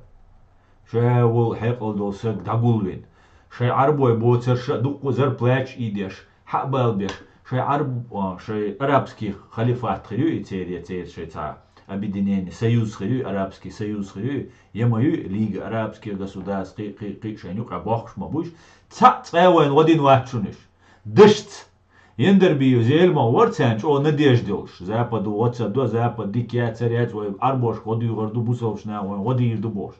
Ша волу хьекъал долу саг дӀагулвина, шайн Ӏарбой боцарша а дуккха зарплаташ ийдеш, хьа а балбеш, шайн Ӏарб-, а, шайн арабский халифат хир ю и церан, я церан шайн цхьа объединение, союз хир ю, арабский союз хир ю, я ма ю, Лига арабских государств, кхин, кхин, кхин шайн юкъа бохкуш ма бу уьш. Цхьаъ цкъа а вайна гӀо дина вац шуна уьш. Дашца! Яндарбиев Зелимха вара царна чӀогӀа надежда йолуш. Западу гӀо ца до, Запад дика яц, цара яц, вай Ӏарбошка гӀо дуьйгӀур ду, бусалбаш наха вайна гӀо дийр ду бохуш.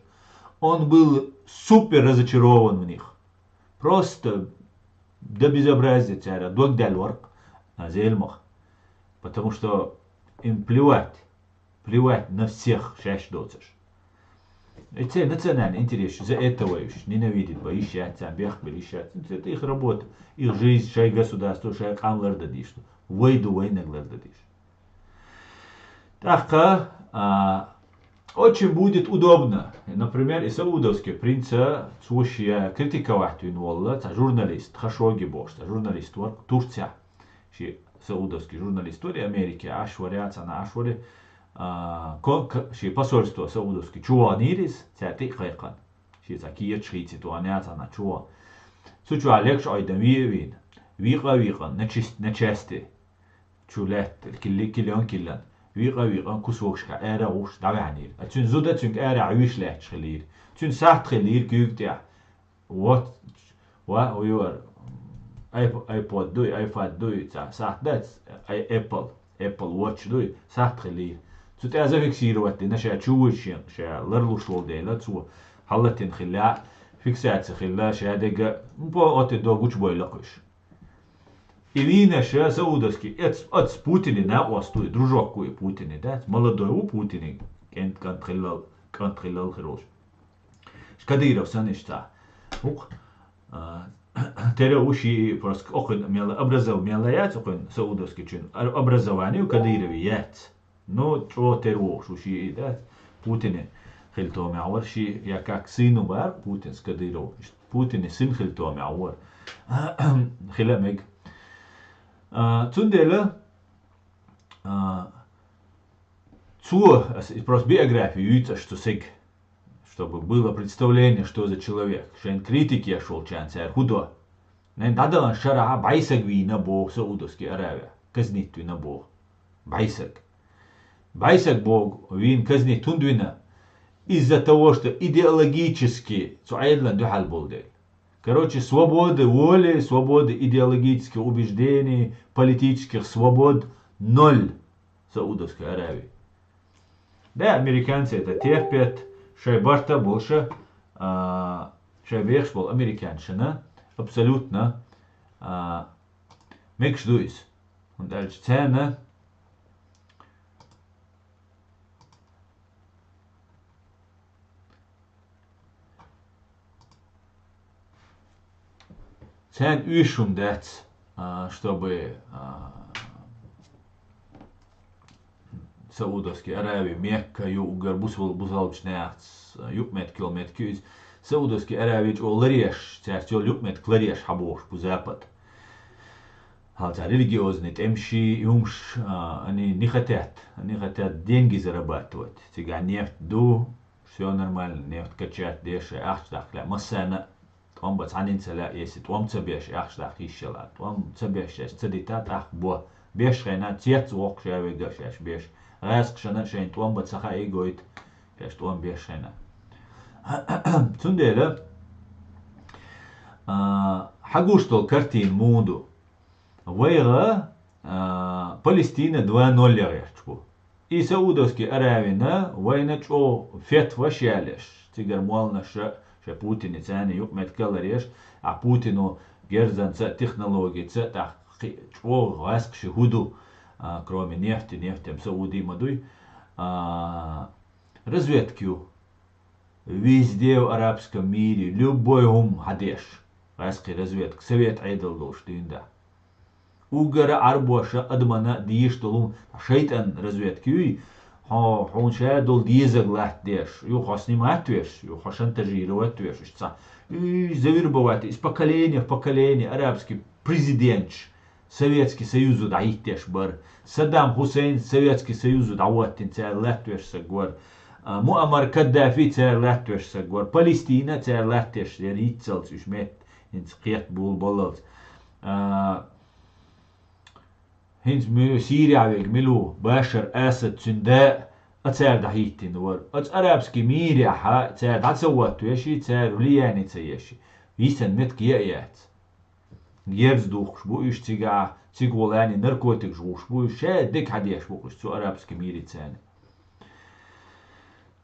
Он был супер разочарован в них. Просто до безобразия цара дог даьлла вара-кх, а, Зелимха. Потому что им плевать, плевать на всех шаьш доцурш. Эцей национальный интерес за это вайш, ненавидеть ба йиш яц, царна бехк бир йиш яц. Цу тӀа их работа, их жизнь, шай государство, шай къам ларда дийш. Вай ду вайнаг ларда дийш. ТӀаккха, а, очень будет удобно. Например, и саудовский принца цо ший критиковать вина волла, цхьа журналист, Хашоги бохуш, цхьа журналист вар Турция. Ши саудовский журналист вар Америке, аш варя, цана аш вари, а, ко-, к-, ши посольство саудовский чувагӀнийрис, цаьртӀа а кхайкхана. Ши цхьа кеча хийци туаня цана чувагӀ. Цу чувагӀ лекш Ӏойдан виъ вийна. Виъ-виъ, на чис-, на части. Чу лаьтта, кили-, килион киллан. Виъ-виъ, кусокашка ара гӀуш дӀаваьхьнийра. А цуьнан зуда цуьнга ара Ӏуьйш лаьтташ хилийра. Цуьнан сахьт хилийра куьйга тӀехь. Вот, ва, вуьйвар, айп-, айпод дуй, айфад дуй, ца, сахьт дац, ай, Apple, Apple Watch дуй, сахьт хилийра. Цу тӀе зафиксировать дина, ша чу вуьйш шен, ша ларлуш волу дела, цо хьаллатина хилла, фиксация хилла, ша дега, ну, по, оте до гучбойла кхуьш. И вийна ша саудовский, эц, ац Путине накъост вуй, дружок вуй Путине, дац? Молодой ву Путине, кӀент-, кӀант хиллал, кӀант хиллал хир волуш. Кадыров санна иштта. ХӀукху, а, тера ву ши, просто окхуьн мела образов-, мела яц окхуьн саудовский чуьн. Ар-, образование у Кадырове яц. Ну, чӀо тера вохуш ву ши и дац. Путине хила томехь вара ши, я как сыну бара Путин с Кадыров. Путине сын хила томехь вара. Хила мега. А, цундела, а, цо, ас, и просто биографию юьйцу аш цу сега, чтобы было представление, что за человек. Шайн критики еш волчарна цара хӀу до. Найн дӀадалан шарахьа бӀайсаг вийна боху Саудовский Аравия. Казнит вина боху. БӀайсаг. БӀайсаг боху вийна казнит хӀунда вина? Из-за того, что идеологически цу Ӏедалан дуьхьал болу дела. Короче, свободы воли, свободы идеологических убеждений, политических свобод ноль. Саудовская Аравия. Да, американцы это терпят, шай барта болуша, а, шай бехаш болу американцашна абсолютно, а, мегаш ду иза. ХӀунда аьлча царна Царна уьш хӀума дац, а, чтобы, а, Саудовский Аравия, Мекка, ю уггар бусал-, бусалбачу нахаца, а, юкъаметтиг километр ю иза. Саудовский Аравия чӀогӀа ларъеш, цаьрца йолу юкъаметтиг ларъеш хьабохуш бу Запад. Хьал цхьа религиозный тӀемаш, и хӀумаш, а, они не хотят, они хотят деньги зарабатывать. Цигахь нефть ду, всё нормально, нефть качать деш, ахча даккха лаьа. Массарна а тӀом бан цхьаннан ца лаьа, если тӀом ца беш, ахча даккха йиш яла. ТӀом ца беш, шаьш ца дита, тӀаккха бо. Беш хенахь цец воккхуш а вега шаьш беш. ГӀаьскхашна а шайна тӀом бан ца хаий гойту, шаьш тӀом беш хенахь. Цундела, а, хьан гуш долу картина муха ду? ВайгӀа, а, Палестина два ноль ян гӀерташ бу. И Саудовский Аравина вайна чӀогӀа фетваш ялеш, цигара молланаша, шайн Путине царна юкъаметтиг ларъеш, а Путино герзанца а, технологица а тӀаккха кхи-, чӀогӀа гӀаьскхи хӀу ду, а, кроме нефти, нефтем Сауди ма дуй, а, разведка ю. Везде в арабском мире, любой хӀума хьадеш. ГӀаьскхи разведка, совет Ӏедал долуш дийна да. Уггара Ӏарбоша адамана дийш долу шайтӀан разведка юй, хьо, хьуна ша долу дезаг латтадеш, ю хьо снимать веш, ю хьо шантажировать веш, уьш цхьа. И завербовать, из поколение в поколение арабский президентш Советский Союзу дӀахӀиттеш бара. Саддам Хусейн Советский Союзу дӀахӀоттина цара латтавеш саг вара. А, Муаммар Каддафи цара латтавеш саг вара. Палестина цара латтавеш яра йиццалц уьш метта, хӀинца кхетта була баллалц. А, хӀинца муьлу Сирия вега мила ву? Башар Асад цуьнан да а цара дӀахӀиттина вара. Оцу арабский мирехьа цара дӀа ца хӀоттавеш, цара влияние ца еш. Йисина меттиг яа яц. Герз духкуш бу уьш цигахь, цига гӀолани наркотикаш гӀуш бу уьш, ша дика хьадеш бу уьш цу арабский мирица.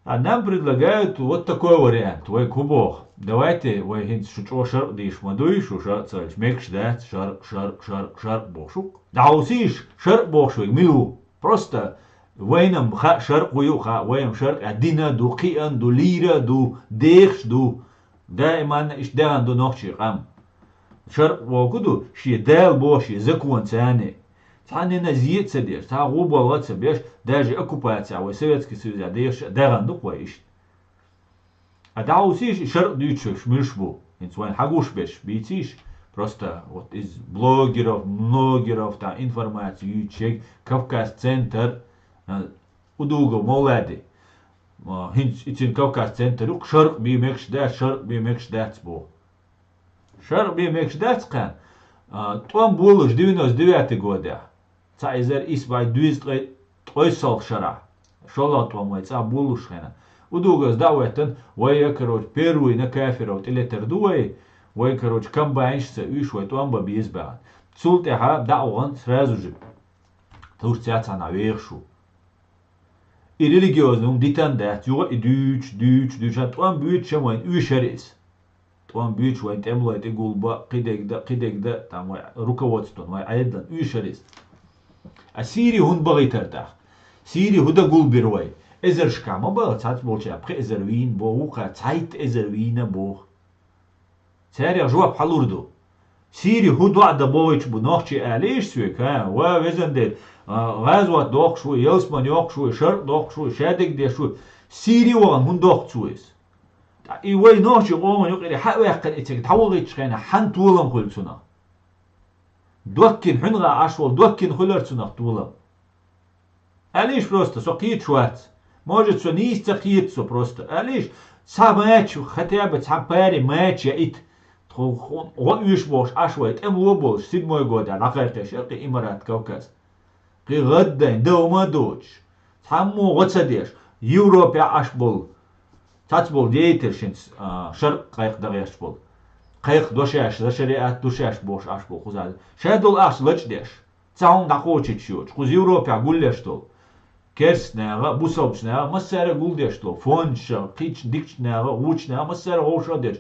А нам предлагают вот такой вариант. Вай хӀу боху? Давайте, вай хӀинца шу чӀогӀа шаркъ дийш ма дуй, шу шаркъ ца хилча мегаш дац, шаркъ, шаркъ, шаркъ, шаркъ бохуш ву. ДӀахьовсийша, шаркъ бохуш вайга мила ву? Просто Вайна-м хаьа шаркъ хӀу ю хаьа, вай-м шаркъа дин а ду, кхиъна ду, лийра а ду, дехаш ду. Даиманна иштта даьгӀна ду нохчий къам. Шаркъ боху ду, шен Дала боху шен законца цхьаннена зе а ца деш, цхьа гӀо болла а ца беш, даже оккупацехь вай Советский Союзехь дехаш а даьгӀна ду-кх вай иштта. А дӀахьовсийша, и шаркъ дуьйцуш муьлш бу? ХӀинца вайна хьагуш берш бийцийша. Просто вот из блогеров, блогеров, тӀаккха информаци юьйцуш ерг, Кавказ центр, а, Удугов Мовлади. А, хӀинца и цуьнан Кавказ центр ю-кх, шаркъ бен мегаш дац, шаркъ бен мегаш дац боху. Шаркъ бен мегаш дац кхарна. А, тӀом болуш девяносто девятый годехь. Цхьа эзар исс бӀе дезткъе ткъе ткъойсалгӀа шарахь, шолгӀа тӀом вай цӀа болуш хенахь, Удуговс дӀа а хӀоьттина, вай я, короче, первый на кафиров тӀелетар ду вай, вай, короче, комбайнашца уьш вай тӀом бан беза баьхна. Цул тӀаьхьа дӀа а вахана, сразу же Турцехь цхьанхьа вехаш ву. И религиозный хӀума дитина дац, юха и дуьйцуш, дуьйцуш, дуьйцуш, тӀом буьйцуш а вайна уьйш яра иза. ТӀом буьйцуш вайн тӀемалой тӀе гулбан, кхидерг дан, кхидерг дан, там вай руководствон, вай Ӏедалан уьйш яра иза. А Сири хӀунда бахийтара тӀаккха? Сири хӀун дан гулбира вай? Эзаршкахь ма баха, цхьацболчара пхи эзар вийна боху, вукхара цхьайтта эзар вийна боху. Царех жоп хьалур ду. Сири хӀун доӀа дан бохуьйтуш бу нохчий алийша соьга, хӀа, ва, везан Дела, а, гӀазот доккхуш ву, ялсамани йоккхуш ву, шаркъ доккхуш ву, шадерг деш ву. Сири вахана хӀунда дохку цо иза? Ткъа и вай нохчийн къоман юкъара хьа а ваьккхина, и цига дӀавахийтучу хенахь хьанна толам хуьлу цунах? Доккхина, хьуьнагӀа Ӏаш волу доккхина хуьлура цунах толам. Алийша просто, со кхеташ вац. Может, со нийса ца кхета со просто. Алийша, цхьа мача, хотя бы цхьа паре мача яийта. Тхо гӀо уьйш бохуш Ӏаш вай, тӀемало болуш, седьмой годехь дӀакхайкхийша кхин Имарат Кавказ. Кхин гӀаддайн, дов ма доцуш, цхьаммо гӀо ца деш, Европехь Ӏаш болу, цхьацболу деятель шинца, а, шаркъ кхайкха дан гӀерташ болу. Кхайкха до шаьш, за шариат ду шаьш бохуш Ӏаш болу кхузахь. Ша долу ахча лачкъадеш, цхьа хӀума дӀакхочуьйтуш йоцуш, кхуза Европехь гулдеш долу. Керста наха а, бусалбачу наха а, массара а гулдеш долу. Фондашна, кхечу дикачу наха а, вукху наха а, массара а вовшах а деш,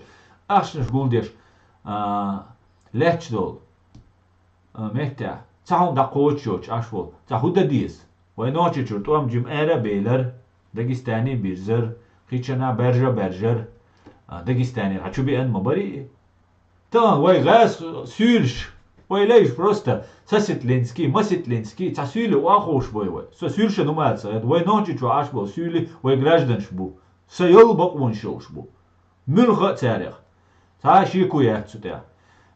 ахчанаш гулдеш, а, лаьтташ долу. А, меттехь, цхьа хӀума дӀакхочуш йоцуш Ӏаш волу. Цхьа хӀун дан деза? Вай Нохчийчуьра тӀом жима ара а белира, Дагестане а бирзира, кхечанхьа баьржа а баьржира. А, Дагестанера хьан чу беана ма барий и? Тахана вай гӀазкхий суьйлаш, вай лайш просто сосветленский, масветленский, цхьа суьйле охьаховшабой вай. Со суьйлашан хӀума ца хета, вай Нохчийчохь Ӏаш болу суьйлий вай гражданаш бу. Сан йолу бакъонаш йолуш бу. Муьлхха а царех. Цхьа а шеко яц цу тӀехь.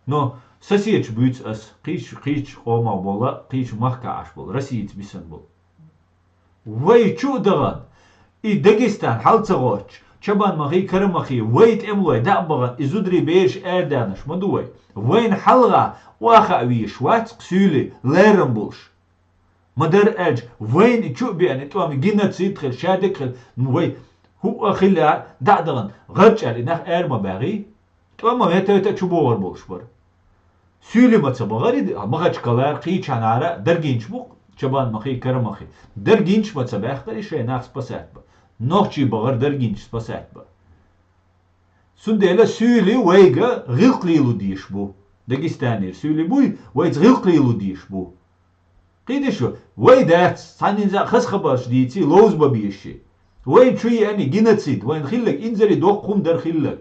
Но соседаш буьйцу ас, кхечу, кхечу къомах болу, кхечу махкахь Ӏаш болу, Россица бисина болу. Вай чу а дахана, и Дагестан хьал ца гӀоттуш, Чабан-Махий, Карамахий, вай тӀемалой дӀа а бахана, и зударий бераш арадаьхнарш ма ду вай. Вайна хьалха охьа а везаш вац-кх суьйлий лерам болуш. Ма-дарра аьлча, вайна и чу а беана, и тӀом геноцид хила, шадерг хила, ну, вай хӀуъа хила дӀа а дахана, гӀарчӀ аьлла, и нах ара ма баьхий. ТӀом ма метта-метта а чу богӀур болуш бара. Суьйлий ма ца бахара и, Махачкалара, кхечанхьара а даргинчу бу-кх, Чабан-Махий, Карамахий. Даргинчу ма ца баьхкара и шайн нах спасать бан. Нохчий бахара даргинчу спасать бан. Цундела суьйлий вайга гӀиллакх лело дезаш бу. Дагестанера суьйлий буй, вайца гӀиллакх лело дезаш бу. Кхетий шу, вай дац, цхьаннен а хаза хабарш дийций, ловза бан безаш. Вайна чу еана геноцид, вайна хилларг инзаре доккха хӀума дара хилларг.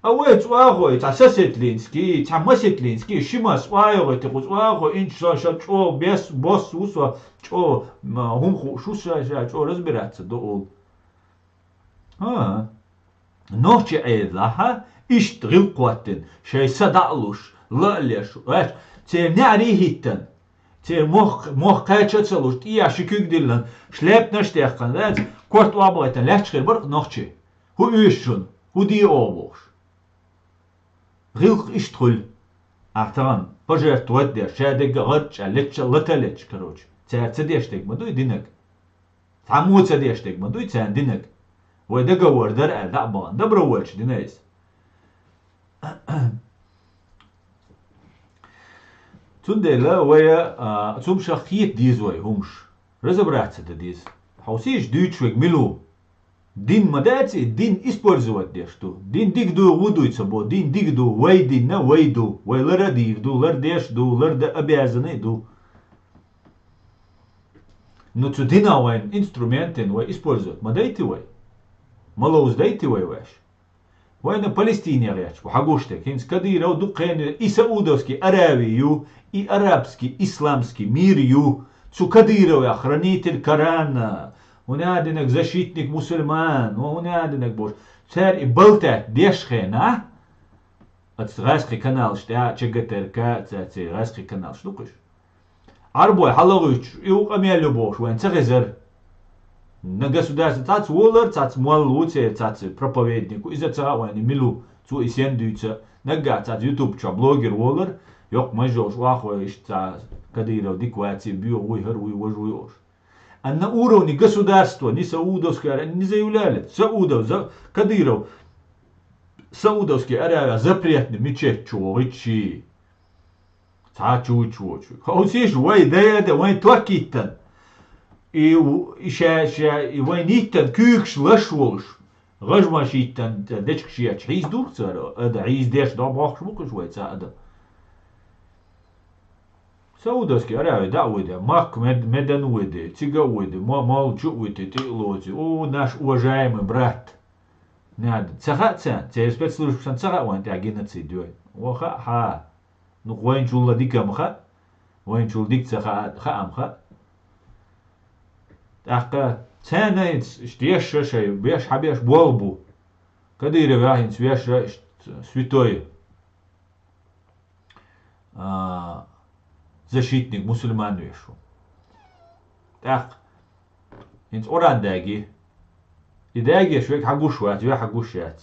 А вай цӀохой, цхьа сосветленский, цхьа масветленский, ши масс охьа а йогӀуьйту кху цӀохой, инчу со ша чӀогӀа бес, босс ву со, чӀогӀа, м, хӀума хууш ву ша, ша чӀогӀа разбираться до олу. ХӀан-хӀа. Нохчийн Ӏедалахь иштта гӀиллакх хӀоттийна, шайн са дӀа а луш, ла а леш, ваьш, церан неӀарий хӀиттина, церан мох, мох кхача а ца луш, тӀехьа ши куьг диллина, шляпанаш а даьккхина, ваьш, корта охьабахийтина лаьтташ хир бара-кх нохчий. ХӀун оьшу шуна, хӀун де оха бохуш. ГӀиллакх иштта хуьлу. Ахьа тахана пожертвовать деш, шадерг а гӀарчӀа леча, лата леча, короче. Цара ца деш дерг ма дуй динарг. Цхьаммо ца деш дерг ма дуй царна динарг. Вай договор дара аьлла дӀа а бахана, добровольча дина иза. Цундела вай, а, цу хӀуманах хета деза вай хӀумаш. Разобраться дан деза. Хьовсийша, дуьйцуш верг мила ву? Дин ма дац и, дин использовать деш ду. Дин дика ду, ву дуй ца бо, дин дика ду, вай дин а вай ду, вай лар а дийр ду, лар деш а ду, лар дан обязанный а ду. Ну, цу дина вайн инструментин вай использовать ма дайти вай. Ма ловза дайти вай веш. Вайна Палестине гӀерташ бу хьагуш дерг. ХӀинца Кадыров дукха хенна и Саудовский Аравия ю, и арабский исламский мир ю. Цу Кадырове хранитель Корана, хӀуна динаг защитник мусульман, хӀуна динаг бош. Цар и балтат деш хена, ац гӀаскхи каналш тӀа, ЧГТРК, ца, ца гӀаскхи каналш дукхиш. Арбой хьалагуч, и у къамел ю бохуш, вайн ца хезар. На государство цац волар, цац моллу, це цац проповеднику, иза ца вайн милу, цу и сен дуьйца. Нагга цац YouTube чу блогер волар, йокъ мажолш вахой, ишт ца Кадыров дикваци, бьё, уй, хар, уй, вож, уй, ош. А на уровне государства ни Саудовская, не заявляли, Саудов, за, Кадыров, Саудовский Аравия запретный мечеть чу вогӀичи. Цхьа чу-чу-чу. Ховсийша вай даяда, вайн токкиттан. И, у-, и ша, ша, и вайн иттан куьйгаш лаш волуш. ГӀажмаш иттан дечка шеча хьийз дух цара. Ада хьийз деш до бохуш букхуш вай ца ада. Саудовский Аравия да уйде, Макка мед-, медан уйде, цига уйде, мо-, молчу уйде, тиълоци. О, наш уважаемый брат. Над, ца хаьа царна, церан спецслужбашна ца хаьа вайн тӀехь геноцид йой. О, хаьа, хьа. Ну, вайнчул ла дика ма хаьа, вайнчул дика ца хаьа, хаьа ма хаьа. ТӀаккха царна хӀинца иштта еш шай, беш хьабеш болх бу. Кадыров яхь хӀинца веш ш-, святой, а, защитник мусульман веш ву. ТӀаккха хӀинца Къуръан даьги. И даьгеш вега хьагуш вац, ве хьагуш яц.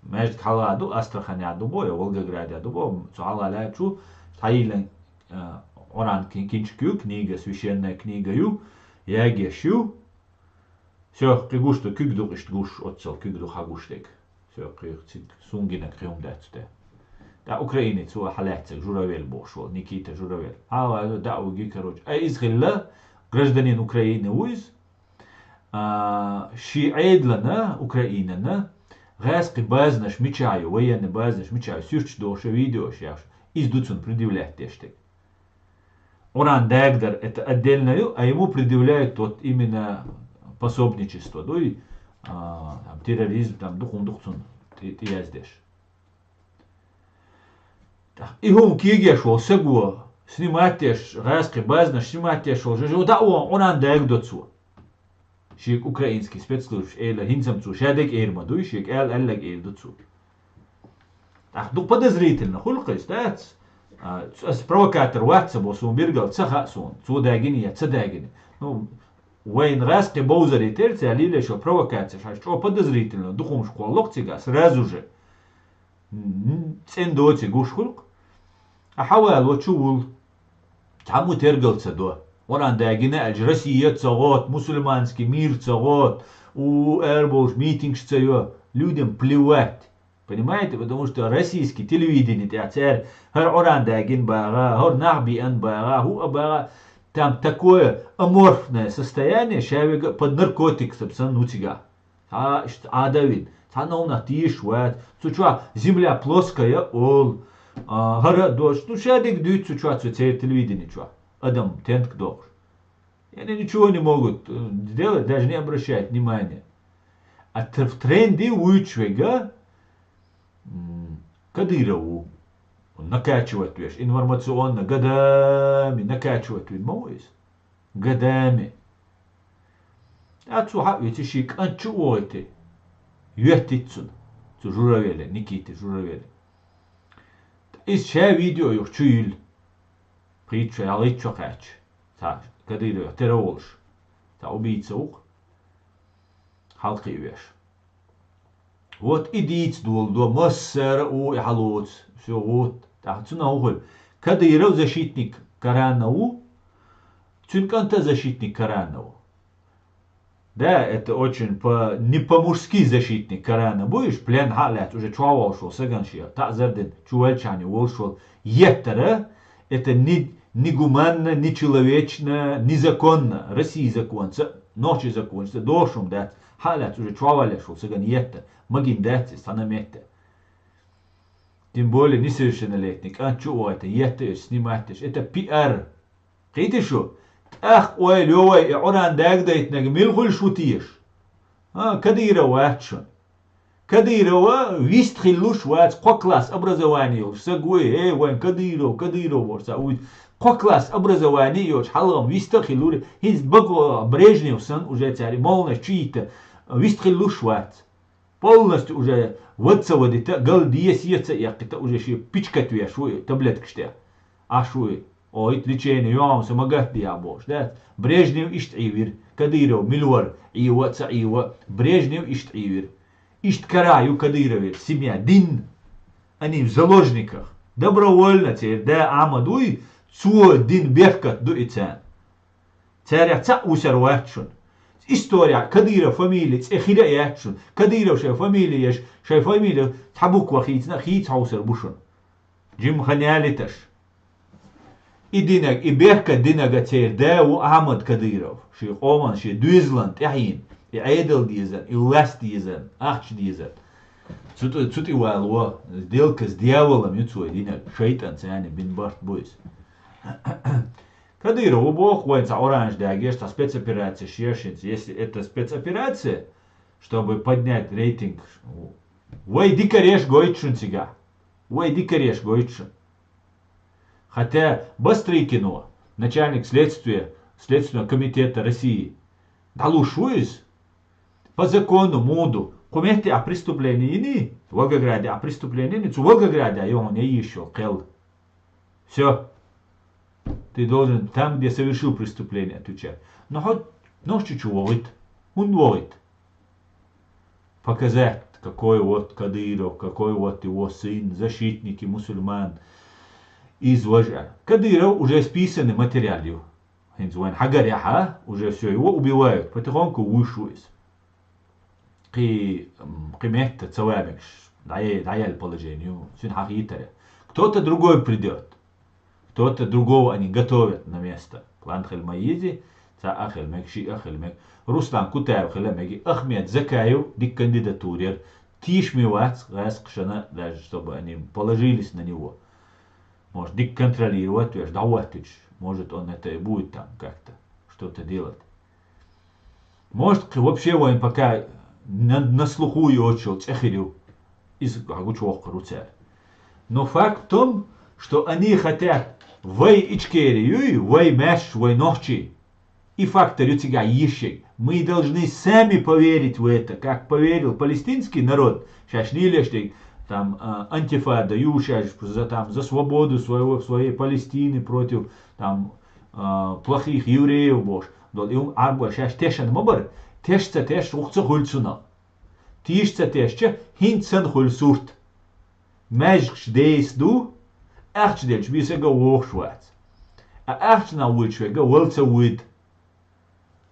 Маьждиг хьала ду, Астраханя ду бо, я Волгоградя ду бо, цу хьала лаьчу, хьайилан, а, Къуръан кин-, кинчик ю, книга, священная книга ю, ягеш ю. Всё, кхи гуш ду, куьг ду, иштта гуш, оццал куьг ду хьагуш дег. Всё, кхи циг, сунгинаг кхи хӀума дац те. ТӀа Украине цо хьалаьццаг Журавель бохуш волу, Никита Журавель. Хьала да уги, короче. Ай, иза хилла, гражданин Украины ву иза. А, ши Ӏедална, Украинана, гӀаьскхи базанаш мича ю, военный базанаш мича ю, суьрташ дохуш, видеош яхаш, иза ду цунна предъявлять деш дерг. Къуръан дагадар это отдельно ю, а ему предъявляют вот именно пособничество, дуй, а, там, терроризм, там, дукхун-дукху цунна тӀе-, тӀеяздеш. И хӀума кегеш волу саго, снимать деш, гӀаьскхи базанаш снимать деш волу, жо, жо, да, о, Къуръан дагадо цо. Шега украинский спецслужбаш эла, хӀинца-м цо шадерг эр ма дуй, шега аьл-, аьллаг эр ду цо. ТӀаккха дукха подозрительно хуьлу-кх иза, дац? А, ас провокатор вац ца бо, суна биргал ца хаьа суна, цо дагина я ца дагина. Ну, вайн гӀаьскхи бовзаре терца лелаш йолу провокацеш, хьаша чӀо подозрительно, дукхумаш кхолло-кх цига, сразу же. М, цӀена доций гуш хуьлу-кх. А хьавало чу вул. Цхьаммо тергал ца до. Къуръан дагина аьлча, Россия ца гӀот, мусульманский мир ца гӀот, у, аьрбовлуш митингаш ца йо. Людям плевать. Понимаете? Потому что российский телевидение тӀехь цара хӀара Къуръан дагина багӀа, хӀара нах биъан багӀа, хӀу а багӀа. Там такое аморфное состояние, ша вега под наркотик, собственно, ну цига. Цхьа иштта Ӏадавина, цхьа новнах тийша вац. Цу чохь земля плоская олу. А, хӀара а дош, ну, шадерг дуьйцу цу чохь, цу церан телевидение чохь. Адам тентка дохуш. И они ничего не могут, э, делать, даже не обращают внимания. А тр-, в тренде вуьйцуш вега, м, Кадыров ву. Накачивать веш, информационно, годами накачивать вина ма ву иза. Годами. ТӀаккха цо хьа а веце, шен кӀант чу а вогӀуьйтий, йоьттийтта цунна, цу Журавеле, Никите Журавеле. Иза ша видео юха чу юьллу. Пхийтта шо, ялхитта шо кхаьчча, цхьа Кадыровех тера волуш, цхьа убийца ву-кх, хьалакхиавеш. Вот и дийца долу до, массара а ву и хьалоцу. Всё, вот. ТӀаккха цунах хӀун хуьлу? Кадыров защитник Корана ву, цуьнан кӀант а защитник Корана ву. Да, это очень по-, не по-мужски защитник Корана бу, уьш плен хьа а лаьцна, уже чохь волуш волу сагана шен таӀзар дина, чу ваьллачхьана волуш волу, еттара, это не, не гуманно, не человечно, не законно, России законца, нохчий законца, дохуш хӀума дац, хьа а лаьцна уже чохь валлеш волу сагана етта, магийна дац иза цхьана метта. Тем более несовершеннолетний кӀант чу а вогӀуьйтий, етта уьш, снимать деш. Это пиар. Кхийтий шу? ТӀаккха ойла йо вай, и Ӏуран дагадайтинарг мила хуьлуш ву теша? А, Кадыров вац шуна. Кадыров вист хилалуш вац, кхо класс образование йолуш саг ву, э, вайн Кадыров, Кадыров бохуш ца вуьйцу. Кхо класс образование йолуш хьалха-м вист а хилалур, хӀинца баго Брежнев санна уже цаьрга молханаш чу йитта, вист хилалуш вац. Полностью уже вад ца вадита, гал деза, сий ца эккхита, уже шен пичкать веш ву и таблеткаш тӀе. Аш ву и, о, ит лечение йогӀу, со ма гатдехьа бохуш, дац? Брежнев иштта Ӏийвира, Кадыров мила вара, Ӏийва а, ца Ӏийва а, Брежнев иштта Ӏийвира. Иштта карахь ю Кадыровера семья, дин, они в заложниках. Добровольно церан да Ахьмад вуй, цо дина беркат ду и царна. Царех цхьаъ вусар вац шуна. История Кадыров фамилия цӀе хила а яц шуна. Кадыров шайн фамилия еш, шайн фамилия цхьа буква хийцина а хийца хьовсар бу шуна. Жимма хан ялиташ. И динаг, и беркат динага церан да ву Ахьмад Кадыров. Шен къоман, шен доьзалан тӀаьхьийна. И Ӏедал дезан, и власть дезан, ахча дезан. Цу тӀе, цу тӀе вала во, сделка с дьяволом ю цо динаг. ШайтӀан царна бина барт бу иза. Кадыров ву боху, вайн цхьа оранж дагеш, цхьа спецоперация шешинца. Если это спецоперация, чтобы поднять рейтинг, вай дикареш гойту шуна цигахь. Вай дикареш гойту шуна. Хотя Бастрыкин, начальник следствия, Следственного комитета России, дӀалуш ву иза. По закону муха ду, кху метте а преступление йиний, Волгограде а преступление йиний, цу Волгограде а йохьун я йиш йолу кхел. Всё. Ты должен там, где совершил преступление, отвечать. Но хьо Нохчийчу вогӀийта. ХӀунда вогӀийта? Показать, какой вот Кадыров, какой вот его сын, защитники мусульман, из важа. Кадыров уже списанный материал ю. ХӀинца вайн хьагарехьа, уже всё, его убивают. Потихоньку вуьйш ву иза. Кхи, м, кхи метта ца ван мегаш, дӀае-, дӀаяьлла положение ю, цуьнан хьахийтара. Кто-то другой придёт. Кто-то другого они готовят на место. План хила ма езий, цхьаъ а хила мега, шиъ а хила мега. Руслан Кутаев хила мега, Ахмед Закаев дика кандидатура яра. Тийша ма вац гӀаскхашна, даже чтобы они положились на него. Может, дика контролировать веш, дӀахӀоттича. Может, он это и будет там как-то что-то делать. Может, кхи вообще вайн пока на, на слуху йоцуш йолу цӀе хир ю. Иза гучувоккхур ву цара. Но факт в том, что они хотят, вай Ичкери юй, вай маьш, вай нохчий. И фактор ю цигахь йиш ерг. Мы должны сами поверить в это, как поверил палестинский народ. Шаьш лелаш дерг, там, а, антифада ю, шаьш за, там, за свободу своего, своей Палестины против, там, а, плохих евреев бохуш. Долу и хӀума Ӏарбой шаьш тешна ма бара. Теш ца теш, вукху ца хуьлу цунах. Тийша ца тешча, хӀинца санна хуьлу сурт. Маьжгаш дайса ду, ахча делча бен сага вогӀуш вац. А ахчанах вуьйцуш верг вала ца вуьйду.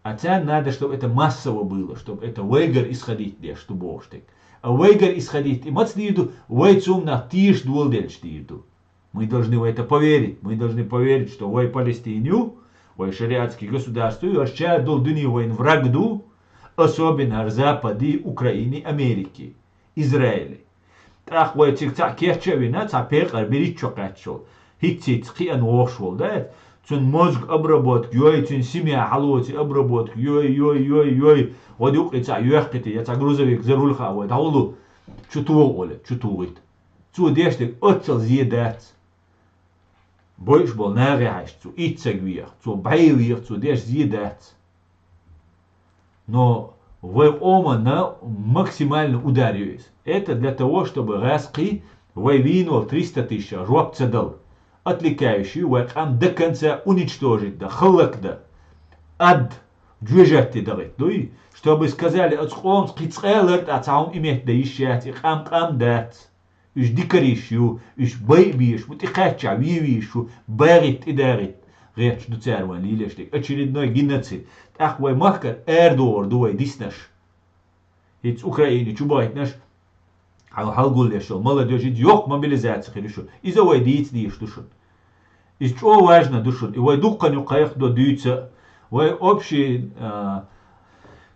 А царна надо, чтобы это массово было, чтобы это вайгара исходить деш ду бохуш дерг. А вайгара исходить и маца дийр ду, вай цунах тийша доладелча дийр ду. Мы должны в это поверить. Мы должны поверить, что вай Палестина ю, вай шариатский государство ю, аш чара долу дуьне вайн враг ду, особенно ар Западе, Украине, Америке, Израиле. ТӀаккха вай цига цхьаъ кечъян а вина, цхьа пекъар берхӀитта шо кхаьчча волу, хӀицца-хӀицца кхиъна вогӀуш волу, да? Цуьнан мозг обработка йой, цуьнан семья хьалоций обработка йой, йой, йой, йой. ГӀо дукъий цхьаъ йоьхкхите, я цхьа грузовик за руль хаьа вай, дӀавуллу, чу туху оле, чу тухийта. Цо деш дерг оццал зен дац. Бойуш болу нахе хьаьжча, цо иццаг веха, цо бӀе веха, цо деш зен дац. Но вай къоманна максимально удар ю иза. Это для того, чтобы гӀаскхий вай вийна волу триста тысяча жоп ца дала. Отвлекающий вай къам до конца уничтожить дан, хӀаллакдан. Ад, жоьжахати дахийта дуй, чтобы сказали, оцу къомаца кхин цкъа а лартӀахь цхьа хӀума и метта дан йиш яц, и къам къам дац. Уьш дикариш ю, уьш байа безаш бу, тӀекхаьччахь вен везаш ву, багӀитта, тӀедагӀитта гӀерташ ду цара вайн лелаш дерг. Очередной геноцид. ТӀаккха вай махкара арадогӀур ду вай диснарш. ХӀинца Украине чу бахийтинарш, хьал-, хьалгулъеш йолу молодёжь, иза йоккха мобилизация хир ю шуна. Иза вай дийца дезаш ду шуна. Иза чӀогӀа важно ду шуна. И вай дуккха юкъа кхайкхадо дуьйцу а, вай общий, а,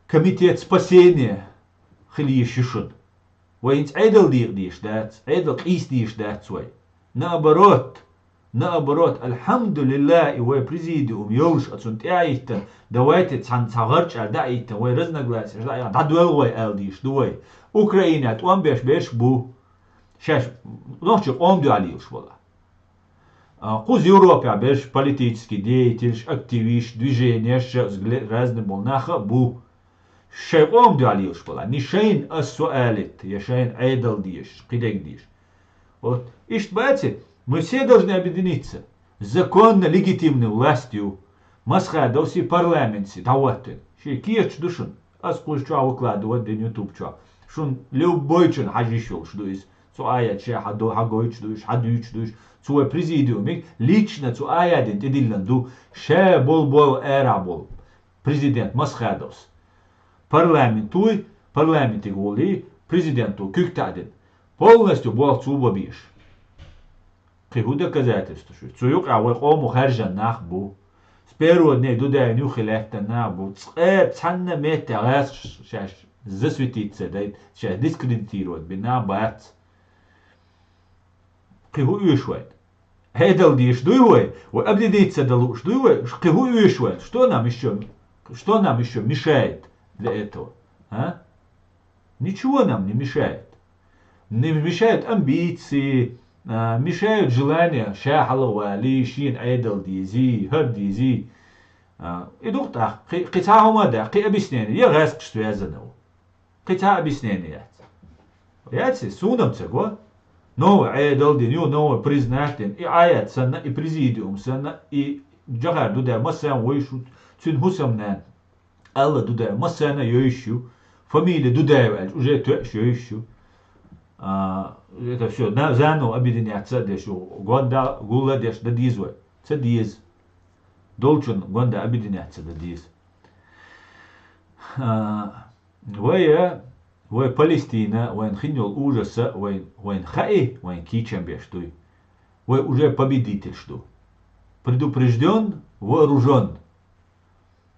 комитет спасения хила йиш ю шуна. Вай хӀинца Ӏедал декъа дезаш дац, Ӏедал къийса дезаш дац вай. Наоборот, Наоборот, альхьамдулиллахӀ, и вай президиум йолуш а цунна тӀе а йиттина, давайте цхьана цхьа гӀарчӀ а даийтина, вай разногласия даийтина, дӀадоьлла вай аьлла дийш ду вай. Украине тӀом беш берш бу. Шаьш нохчи къом дуьхьал йилаш вала. А, кхуза Европехь берш политический деятелаш, активисташ, движенеш, разный болу нах а бу. Шайн къом дуьхьал йилаш вала. Не шайна ас со алийта, я шайна Ӏедал дезаш, кхидерг дезаш. Вот. Иштта баци, мы все должны объединиться. Законно легитимный власть ю. Масхадовси парламентси дӀахӀоттина. Шен кечаш ду шуна. Ас кхуза чохь выкладывать дина YouTube чохь. Шуна любойчун хьажа йиш йолуш ду иза. Цу аят ша хьадо-, хьагойтуш ду уьш, хьадуьйцуш ду уьш. Цу вай президиумиг лично цу аятан тӀедиллина ду, ша болу болу, арахь болу президент Масхадовс. Парламентуй, парламентиг гӀуллий, президенту куьг таӀдина. Полностью болх цо бан безаш. Кхин хӀун доказательстваш ю? Цу юкъахь вай къомо хаьржина нах бу. С первого дня Дудаевна юххе лаьттина нах бу. Цкъа цхьанна метте гӀаьскхаш шаьш засветить ца дайта, шаьш дискредитировать бина нах бац. Кхин хӀун оьшу вайна? Ӏедал дезаш дуй вай? Вай объединиться дан лууш дуй вай? Кхин хӀун оьшу вайна? Что нам ещё, что нам ещё мешает для этого? А? Ничего нам не мешает. Не мешают амбиции, а, мешают желание ша хьалхавалий, шена Ӏедал дезий, хӀара дезий. А, и ду-кх тӀаккха, кхи-, кхин цхьа хӀума а дац, кхин объяснение, я гӀаьскхашца вязано ву. Кхин цхьа объяснение яц. Яц иза, суна-м ца го. Новый Ӏедал дина ю, новый признать дина. И Ӏаят санна, и президиум санна, и Джохар Дудаев массарна вуй шу, цуьнан хӀусамнана. Алла Дудаев массарна а йовзуш ю. Фамилия Дудаев аьлча, уже тоьаш йовзуш ю. А, это всё, на-, заново объединяться а деш ю. Гонда гулла деш дан деза вай? Ца деза. Долчун гонда объединяться дан деза. А, вай, вай Палестина, вайн хин йолу ужас а, вайн, вайн хаьа, вайн кийчам беш дуй. Вай уже победительш ду. Предупреждён, вооружён.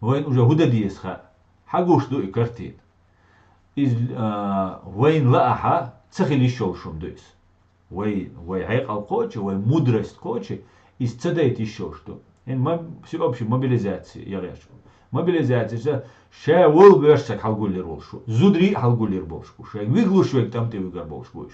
Вайна уже хӀун дан деза хаьа. Хьан гуш ду и картина? Иза, а, вайна лаахь, ца хила йиш йолуш хӀума ду иза. Вай, вай хьекъал кхочу, вай мудрость кхочу, иза ца дайта йиш йолуш ду. ХӀинца ма-, всеобщая мобилизация яхаш. Мобилизацияца ша волу боьрша саг хьалагуллера волуш ву. Зударий а хьалагуллера болуш бу. Шайга вигалуш верг тӀам тӀе вигар болуш бу уьш.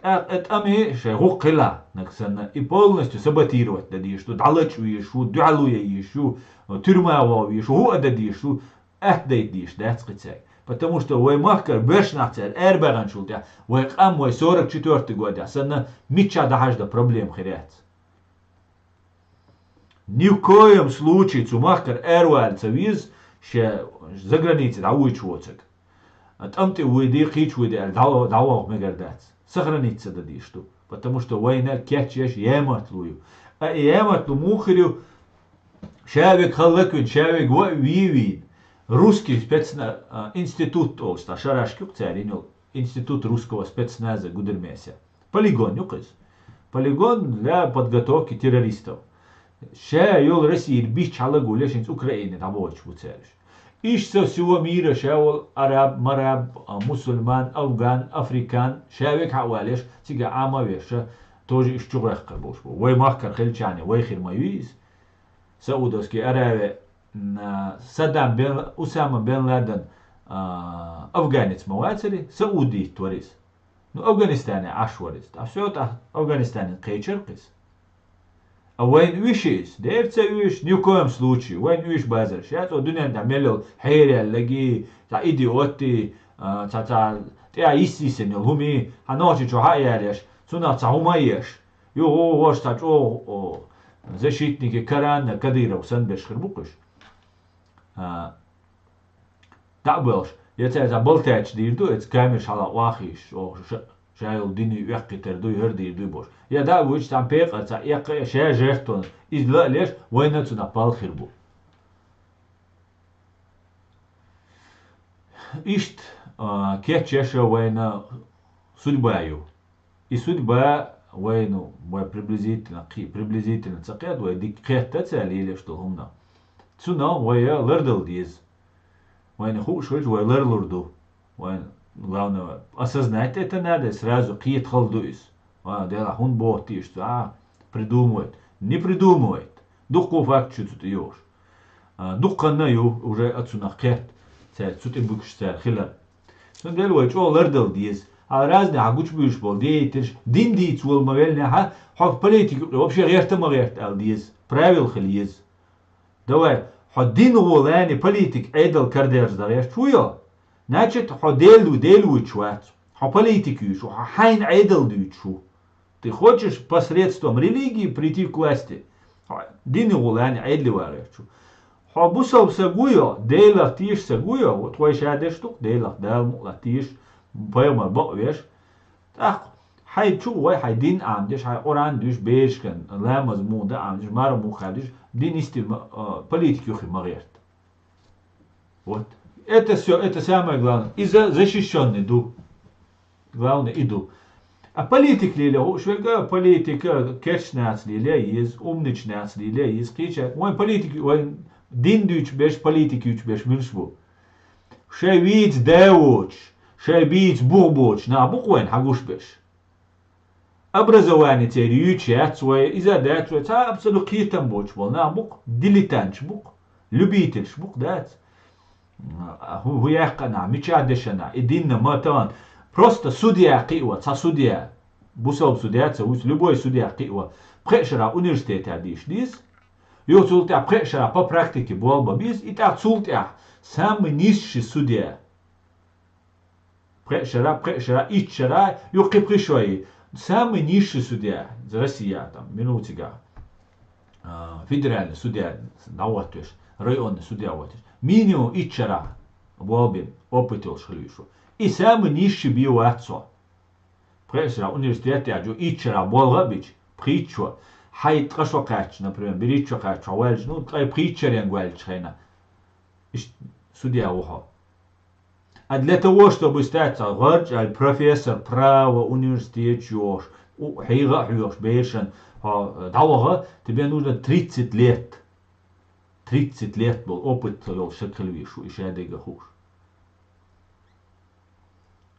ТӀаккха тӀаме шайн гӀуллакх хилахь, нагахь санна, и полностью саботировать дан дезаш ду, дӀалачкъа везаш ву, дуьхьало ян езаш ву, тюрьма ваха везаш ву, хӀу а дан дезаш ву, атта дайта дезаш дац кхин цаьрга. Потому что вай махкара боьрша нах цара арабаьхначул тӀаьхьа, вай къам вай сорок четвёртый годехь санна, миччахь дӀахьажа дан проблема хир яц. Ни в коем случае цу махкара аравала ца веза, ша загранице дӀавуьйцуш воцург. ТӀам тӀе вуьйде, кхечу вуьйде аьлла, дӀа-, дӀаваха мегар дац. Сохраниться дан дезаш ду. Потому что вайна кечъеш ямартло ю. А и ямартло муха хир ю? Ша верг хала лаквина, ша верг ван а вийна. Русский спецна-, а, институт олуш, цхьа шарашка ю-кх цара йина йолу. Институт русского спецназа Гудермесе. Полигон ю-кх иза. Полигон для подготовки террористов. Ша йолу Россия бичча хьалагулъеш, хӀинца Украине дӀабоьлхуш бу цаьраш. Иштта со всего мира ша волу араб, мараб, а, мусульман, афган, африкан, ша вега хьа а валеш, цига Ӏама а веш, тоже иштта чугӀехкар болуш бу. Вай махкара хилчахьана, вай хир ма ю иза. Саудовский Аравия, м, а, Саддам бен, Усама бен Ладен, а, афганец ма вацари, саудит вара иза. Ну, Афганистане Ӏаш вара иза. Ткъа всё, ткъа Афганистане кхечира-кх иза. А вайна уьш иза? Дера ца уьш, ни в коем случае. Вайна уьш базарш. Я цо дуьнен тӀехь мел йолу хьераьллаги, цхьа идиотти, а, цхьа, цхьа тӀехь йисса-йисина йолу хӀуми, хьан нохчи чу хьа а ялеш, цунах цхьа хӀума а еш. Юха вовшах цхьа чӀогӀа, о, защитники Корана Кадыров санна берш хир бу-кх уьш. А, дӀа а боьлхуш, я цара цхьа балтаьчча дийр ду, эца камераш хьала охьахийтуш, оха ша, ша йолу динан оьккхийтар дуй, хӀара дийр дуй бохуш. Я дӀа а вуьйцуш, цхьана пекъар цхьа эккха а, ша жертвана, иза ла а леш, вайна а цунах пал хир бу. Иштта, а, кечъеш а вайна судьба ю. И судьба вайна, вай приблизительно, кхи-, приблизительно ца кхета, вай дика кхетта ца лелаш долу хӀуманах. Цунах вай лардала деза. Вайна хууш хилча, вай ларлур ду. Вайна, главное, осознать это надо, сразу кхетахалла ду иза. А, делахь, хӀунда боху те иштта, а, придумывает? Не придумывает. Дуккха факт шу цу тӀе йолуш. А, дуккханна а ю уже оцунах кхетта, цаьрца цу тӀе буьгуш цара хилар. Цундела вай чӀогӀа лардала деза. Хьан разный хьан гучубуьйлуш болу деятелаш, дин дийца волу ма веллинехь, хьо политика юкъе вообще гӀерта а ма гӀерта аьлла деза. Правила хила еза. Давай, хьо дин гӀо лани политика Ӏедал карадерза дан гӀерташ ву йо? Значит, хьо Дела ву, Дела вуьйцуш вац. Хьо политика юьйцуш ву, хьо хьайна Ӏедал дуьйцуш ву. Ты хочешь посредством религии прийти к власти? Хьо дин гӀо лани Ӏедале ван гӀерташ ву. Хьо бусалба саг ву йо, Делах тешаш саг ву йо, вот хьо ша деш ду-кх, Делах, Дала мукъалахь тешаш, пайхамар бакъвеш. ТӀаккха хьайн чу вай, хьайн дин Ӏамдеш, хьайн Къуръан дуьйш, берашкан ламаз муха дан Ӏамдеш, марха муха кхаьбдеш, дин истина ма-, а, политика юххе ма гӀерта. Вот. Это всё, это самое главное. Иза защищённый ду. Главное, и ду. А политика леле, хӀу, шуьга политика, кечнаш леле еза, умничнаш леле еза, кхеча. Вайн политика, вайн дин дуьйцуш берш, политика юьйцуш берш муьлш бу? Шайн вийца да воцуш, шайн бийца бух боцуш нах бу-кх вайна хьан гуш берш? Образование церан юьйцуш яц вай, иза дац вай, цхьа абсолют кхетам боцуш болу нах бу-кх, дилетанташ бу-кх, любительш бу-кх, дац. А хӀу, хӀу яьккхина, мича дешана, и динна ма тахана. Просто судья кхио, цхьа судья, бусалба судья ца вуьйцу, любой судья кхио, пхеа шарахь университетехь дийша деза. Юха цул тӀаьхьа пхеа шарахь по практике болх бан беза, и тӀаккха цул тӀаьхьа самый низший судья. Пхеа шарахь, пхеа шарахь, итт шарахь, юха кхин пхи шой. Самый низший судья из Россия, там, мила ву цигахь, а, федеральный судья дӀахӀоттавеш, районный судья хӀоттавеш. Минимум итт шарахь болх бина, опыт йолуш хила везаш ву. И самый низший бен вац цо. Пхеа шарахь университетехь ю, итт шарахь болх а бича, пхийтта шо, хьайн ткъа шо кхаьчча, например, берхӀитта шо кхаьчча хьо ваьлча, ну, ткъе пхийтта шаренга ваьлча хьайна, иштта судья ву хьо. А для того, чтобы стать цхьа гӀорчӀ а, профессор, право, университет йохуш, у, хьийга а хьоьхуш берашна хьо, э, дӀаваха, тебе нужно тридцать лет. Тридцать лет болу опыт йолуш стаг хила везаш ву, и шадерг а хууш.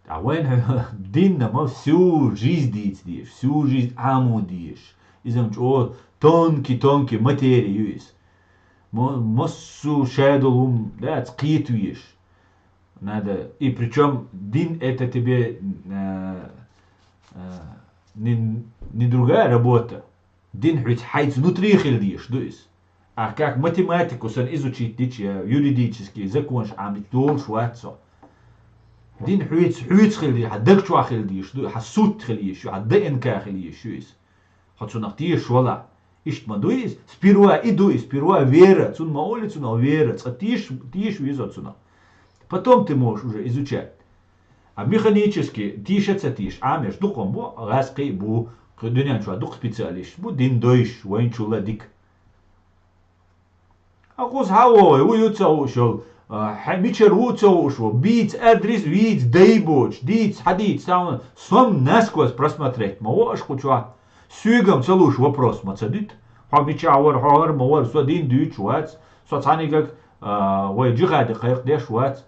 Ткъа вайна динна ма всю жизнь дийца дезаш, всю жизнь Ӏамо дезаш. Иза-м чӀогӀа тонкий, тонкий материя ю иза. Ма-, массо а шадолу хӀума дац кхета везаш. Надо, и причём дин это тебе, э, э, не, не другая работа. Дин хьоьца хьайца внутри хила дезаш ду иза. А как математику сан изучить дича, я юридический законаш Ӏамдича долуш вац со. Дин хьоьца, хьоьца хила дезаш, хьан даг чохь хила дезаш ду, хьан суть хила езаш ю, хьан ДНК хила езаш ю иза. Хьо цунах тешаш валахь. Иштта ма дуй иза? Сперва и ду иза, сперва вера, цунна ма олу цунах вера, цкъа теша, теша веза цунах. Потом ты можешь уже изучать. А механически, тийша а ца тийша, Ӏамош дукха бу, гӀаскхий а бу, кху дуьнен чохь дукха специалисташ бу, дин дойуш, вайначул а дика. А кхуза хьан вогӀий, ву ю ца хууш йолу, а, хьан мичара ву ца хууш ву, бийца адрес, вийца дай боцуш, дийца, хьан дийца, цхьа хӀума, сом насквозь просмотреть ма ву аша кху чохь. Соьгам ца луш вопрос ма ца дуьту. Хьо мичахь вара, хьо хӀара ма вара, со дин дуьйцуш вац, со цхьаьнгаг, а, вай джихаде кхайкхадеш вац.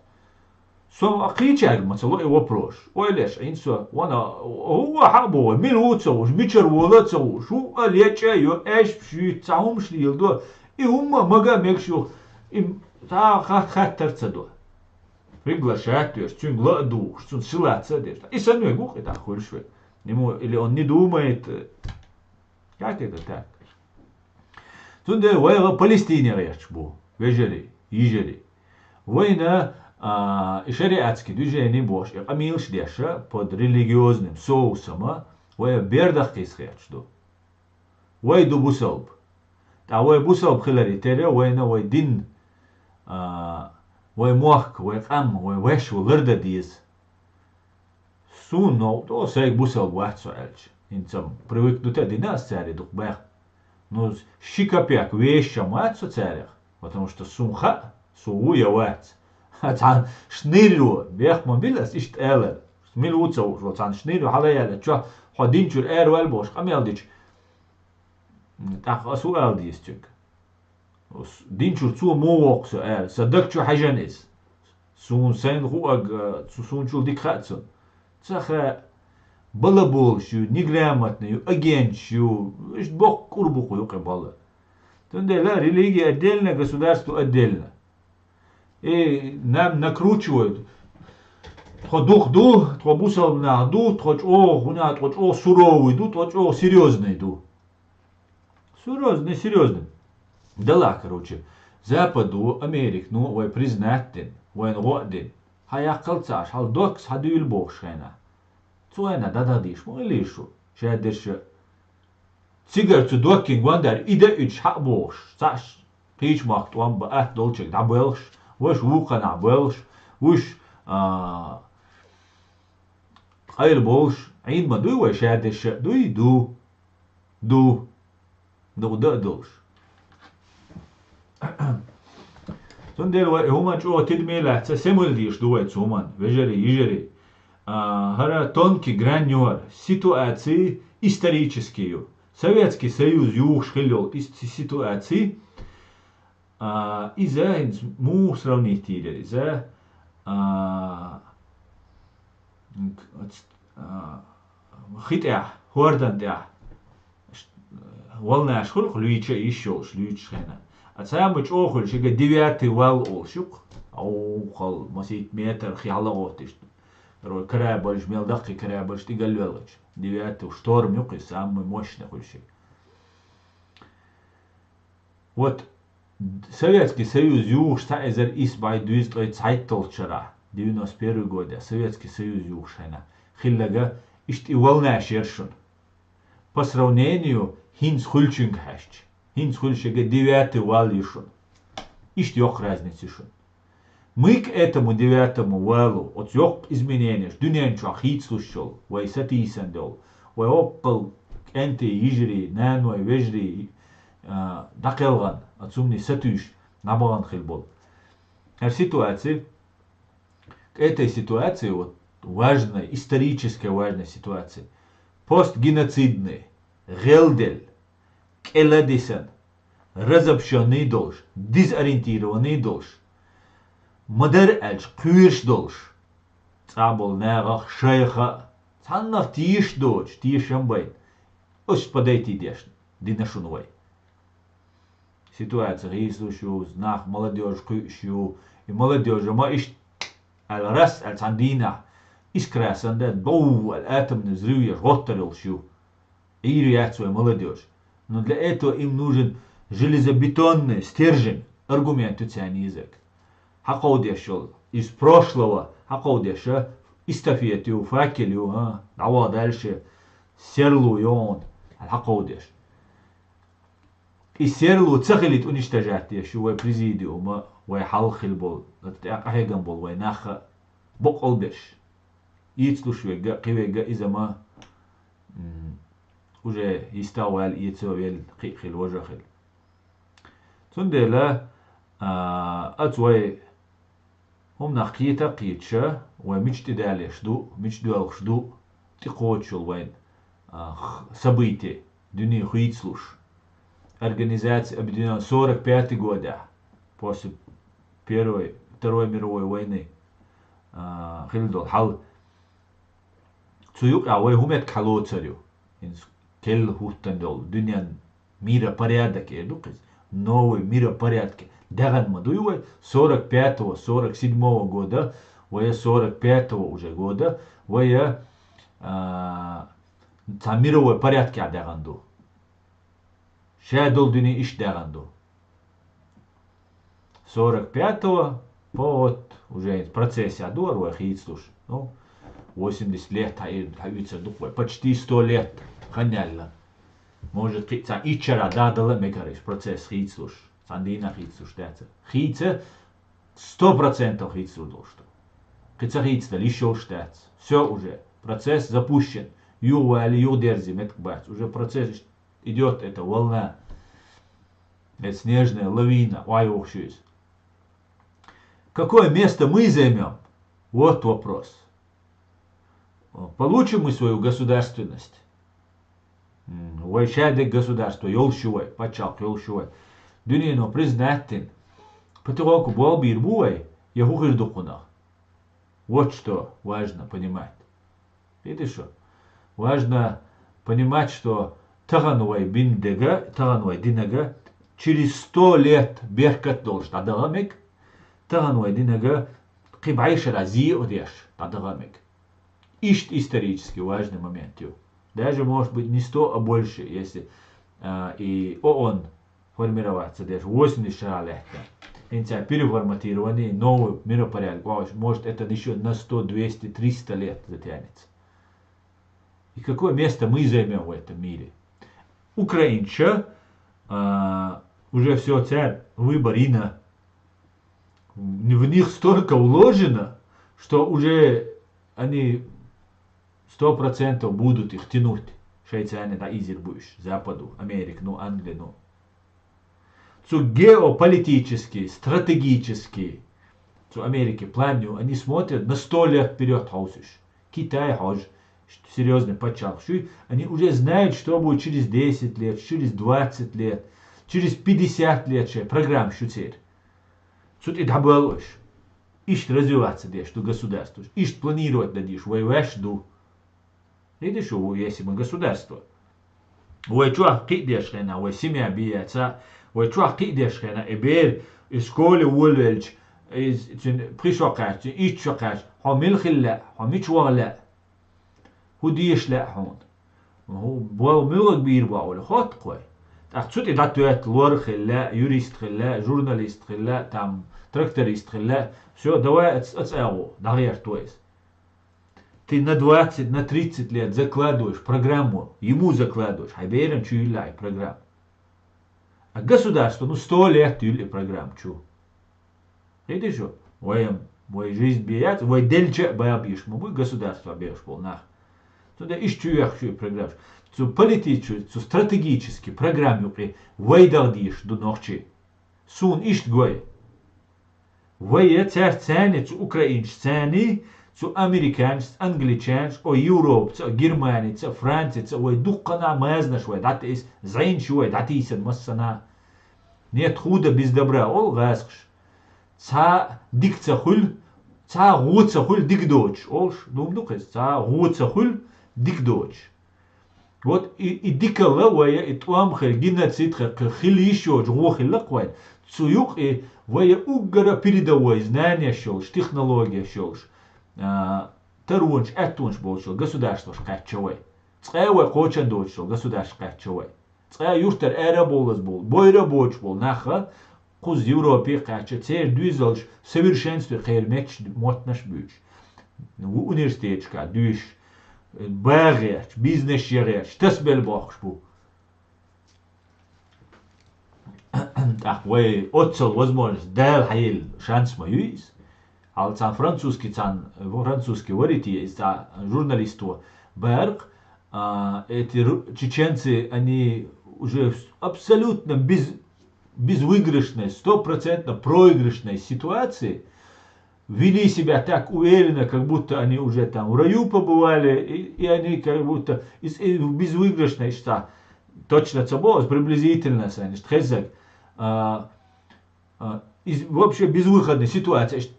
Со а кхечаьрга ма ца ло и вопрос. Ойла еш Ӏийна со, вана, хӀуъа хьан а боху, мила ву а ца хууш, мичара волу а ца хууш, хӀуъа лечкъа а йо, аьшпаш юьйцу, цхьа хӀумаш леладо, и хӀумма а мага а мегаш ю, и цхьа а хат-, хаттар а ца до. Приглашать а деш, цуьнга ла а дугӀуш, цунна силаца а деш. И санна вега ву-кх и тӀаккха хуьлуш верг. Ему или он не думает, э, как это так? Цундела вайга Палестине гӀерташ бу, вежарий, йижарий. Вайна, а, и шариатский движение бохуш, и къамелаш деш, под религиозным соусом, вай бердах кхийса гӀерташ ду. Вай ду бусалба. Ткъа вай бусалба хиларе терра вайна вай дин, а, вай мохк, вай къам, вай ваьш ву лардан деза. Суна новкъа тӀо, сайга бусалба вац со аьлча. ХӀинца-м привыкнуть а дина ас цаьрга дукха баьхна. Ну, ши копейк вешаш-м вац со цаьрах, потому что суна хаьа, со ву я вац. Цхьана шнырро, бех ма била ас иштта алар. Мила ву ца хууш волу цхьана шнырро хьала яьлла чохь, хьо дин чуьра араваьлла бохуш къамел дича, тӀаккха ас хӀун ала деза цуьнга? Дин чуьра цо муха воккху со аьлла, сан даг чу хьаьжна иза. Суна сайна хӀуъаг, цу суна чул дика хаьа цунна. Ца хаьа, балаболаш ю, неграмотный ю, агенташ ю, иштта боккха кӀур бу-кх юкъе бала. Цундела религия отдельно, государство отдельно. И нам накручивают. Тхо дукха ду, тхо бусалба нах ду, тхо чӀогӀа хӀуна, тхо чӀогӀа суровый ду, тхо чӀогӀа серьёзный ду. Серьёзный, серьёзный. Далахь, короче, Западо, Америка, ну, вай признать дина, вайна гӀо а дина. Хьа яккхал ца Ӏаш, хьал доккхас хьа дуьйла бохуш хенахь. Цу вайна дӀадахьа дийш ма хилийша шу, шадерша. Цигара цу доккхин гондар и дан уьдуш хьа а бохуш, цхьаъш кхечу махка тӀом бан атта долчуьнга дӀабоьлхуш, вайша вукханахь боьлхуш, вуьш, а, къайла болуш, Ӏийна ма дуй вай, шадерша а дуй, ду. Ду. Ду, ду а долуш. Цундела вай и хӀума чӀогӀа тидаме лаьцна, се муьлдийш ду вай цу хӀуманна, вежарий, йижарий. А, хӀара тонкий грань ю хӀара, ситуаций исторический ю. Советский Союз юхуш хилла йолу ис-, ситуаций, а, иза хӀинца муха сравнить йийр яра иза, а, а, хи тӀехь, хӀордан тӀехь, волнаш хуьлу-кх луьйча йиш йолуш, луьйчу хенахь. А цхьа а ма чӀогӀа хуьлу шига девятый вал олуш ю-кх. Овхал, масийтта метр хи хьалагӀоттуш. Корабльш, мел даккхий корабльш тӀе галвеллачу. Девятый шторм ю-кх иза, самый мощный хуьлу шига. Вот, Советский Союз юхуш цхьа эзар исс бӀе дезткъе цхьайтталгӀачу шарахь, девяносто первый годехь, Советский Союз юхуш хенахь, хилларг, иштта и волнаш яра шуна. По сравнению хӀинца хуьлучуьнга хьаьжча, хӀинца хуьлу шига девятый вал ю шуна. Иштта йоккха разница ю шуна. Мы к этому девятому валу, оцу йоккха измененеш, дуьнен чохь хийцалуш йолу, вай сатийсина долу, вай оккхал кӀентий, йижарий, наной, вежарий, а, дӀакхелхина, оцу хӀуманийн сатуьйсуш, дӀабахана хилла болу. ХӀара ситуаци, к этой ситуации, вот, важная, историческая важная ситуация, постгеноцидная, гӀелделла, кӀела дисина, разобщённый долуш, дезориентированный долуш, ма-дарра аьлча кхоьруш долуш, цхьаболу нахах, шайх а, цхьаннах тешаш доцуш, тешам байна, уьш подойти деш дина шуна вай. Ситуация хийцалуш ю, нах, молодёжь кхуьуш ю, и молодёжь ма иштта аьлла, раз аьлла, цхьана дийнахь искра санна дац, бов аьлла, атомный взрыв еш, гӀоттар йолуш ю. Ӏийр яц вай молодёжь. Но для этого им нужен железобетонный стержень, аргумент ю царна езарг. Хьакховдеш йолу, из прошлого хьакховдеш, а, эстафета ю, факел ю, а, дӀаваха дальше, серло ю хьуна, аьлла хьакховдеш. И серло ца хилийта уничтожать деш ю вай президиума, вай хьалха хилла болу, тӀе къахьегам болу вай нах а, боккъал берш. Ийцалуш верг а, кхин верг а иза ма, м, уже йиста а ваьлла, эца а велла, кхин а хилла, важа а хилла. Цундела, а, оцу вай хӀуманах кхета а кхеташ, вай мича тӀедалош ду, мича доьлхуш ду, тӀекхочуш йолу вайн, а, х-, событие, дуьне хийцалуш. Организация Объединённых сорок пятый годехь, после Первой, Второй мировой войны, а, хилла долу хьал. Цу юкъахь вай хӀун меттиг хьалоцур ю? ХӀинца керла хӀуттан долу дуьненан миропорядок эр ду-кх иза. Новый миропорядок. ДегӀан ма дуй вай сорок пятого, сорок седьмого года, вай сорок пятого уже года, вай, а, цхьа мировой порядкехь дегӀан ду. Ша долу дуьне иштта дегӀан ду. Сорок пятого по вот уже процессехь ду хӀара вай хийцалуш. Ну, восемьдесят лет хьаир-, хьаийцар ду-кх вай. Почти сто лет хан яьлла. Может, кхин а цхьа итт шарахь дӀадала а мегар, иза процесс хийцалуш. Цхьана дийнахь хийцалуш дац. Хийца сто процентов хийцалур долуш ду. Кхин ца хийцадала йиш йолуш дац. Всё уже. Процесс запущен. Юхавали, юхадерзи меттиг бац. Уже процесс идёт эта волна, эта снежная лавина, ой, ох, шу иза. Какое место мы займём? Вот вопрос. Получим мы свою государственность? М, вай шадерг государство йолуш ю вай, пачхьалкх йолуш ю вай. Дуьнено признать дина. Потихоньку болх бийр бу вай, я хӀун хир ду кхунах? Вот что важно понимать. Видишь, что? Важно понимать, что тахана вай бина дега, тахана вай динага через сто лет беркат долуш дӀадаха мег, тахана вай динага кхин бӀешара зиъ деш дӀадаха мег. Иштта исторически важный момент ю. Даже, может быть, не сто, а больше, если а, и ООН формироваться деш восемьдесят шара лаьттина. ХӀинца переформатирование, новый миропорядок, может, это ещё на сто, двести, триста лет затянется. И какое место мы займём в этом мире? Украинча а, уже все, царь выбор ина. В них столько вложено, что уже они сто процентов будут их тянуть. Шайца они да изир буш, Западу, Америка, ну, Англия, ну. Цу геополитически, стратегически, цу Америки план ю, они смотрят на сто лет вперёд, хьовсуш. Китай хьожа, серьёзный паччахьалкхаш ю, они уже знают, что будет через десять лет, через двадцать лет, через пятьдесят лет, шай программа шу церан. Цу тӀе дӀабоаллаш. Иштта развиваться деш ду государстваш. Иштта планировать дан деш вай ваьш ду. Видишь, у, если мы государство. Вай чохь кхиъ деш хенахь, вай семья бияца, вай чохь кхиъ деш хенахь, и бер, и школе волавелча, и цуьнан пхи шо кхаьчча, цуьнан итт шо кхаьчча, хьо мила хила лаьа, хьо мича ваха лаьа, хӀун деша лаьа хьуна? ХӀун, болх муьлхарг бийр бохь вала, хоттакх вай. ТӀаккха цу тӀе дӀатоьтту лор хила лаьа, юрист хила лаьа, журналист хила лаьа, там, тракторист хила лаьа. Всё, давай ац-, ацӀагӀо, дӀагӀерта вай иза. Ты на двадцать, на тридцать лет закладываешь программу, ему закладываешь, хьайн беран чу юьллахь и программа. А государство, ну, сто лет юьллу и программа чу. Видишь, вай, вай жизнь бе яц, вай делча а бабеш ма буй государство беш болу нах. Цундела иштта чу йоьхуш ю и программа. Цу политически, цу стратегически программа юкъе вай дагӀа дийш ду нохчий. Суна иштта гой. Вай я цаьрца цу украинчаца, цу американчаца, англичанчаца, о Европаца, Германица, Францица, вай дуккхана мазнаш вай дӀатаийса, зӀенаш вай дӀатийсина массана. Нет худа без добра, олу гӀазкхаш. Цхьа дика ца хуьлу, цхьа гӀо ца хуьлу дика доцуш, олуш, дума ду кхеза, цхьа гӀо ца хуьлу дика доцуш. Вот и, и дикалла вай, и тӀом хир, геноцид хир, кхин хила йиш йоцу гӀо хилла-кх вайн. Цу юкъе вай уггара передовой знанеш йолуш, технологеш йолуш, а, таронаш, аьттонаш болчу государстваш кхаьчча вай. Цкъа вай кхочун доцуш государстваш кхаьчча вай. Цкъа юьртара ара а бовлаза болу, бойра а боцуш болу нах а кхуза Европе а кхаьчча, церан доьзалш совершенстве кхеран меттанаш а буьйцуш. Университеташкахь дуьйш, бага гӀерташ, бизнес ян гӀерташ, тасабелла бохкуш бу. ТӀаккха вай оццал возможность Дала хьаелла шанс ма ю иза. Хьал цхьана французский, цхьана французский варите, иза цхьа журналисто баьркъ, а, эти ру-, чеченцы, они уже абсолютно без, безвыигрышной, стопроцентно проигрышной ситуации, вели себя так уверенно, как будто они уже там в раю побывали, и, и они как будто из, из безвыигрышной, что точно ца бо, приблизительно, саништа хезаг. А, а, из вообще безвыходной ситуации.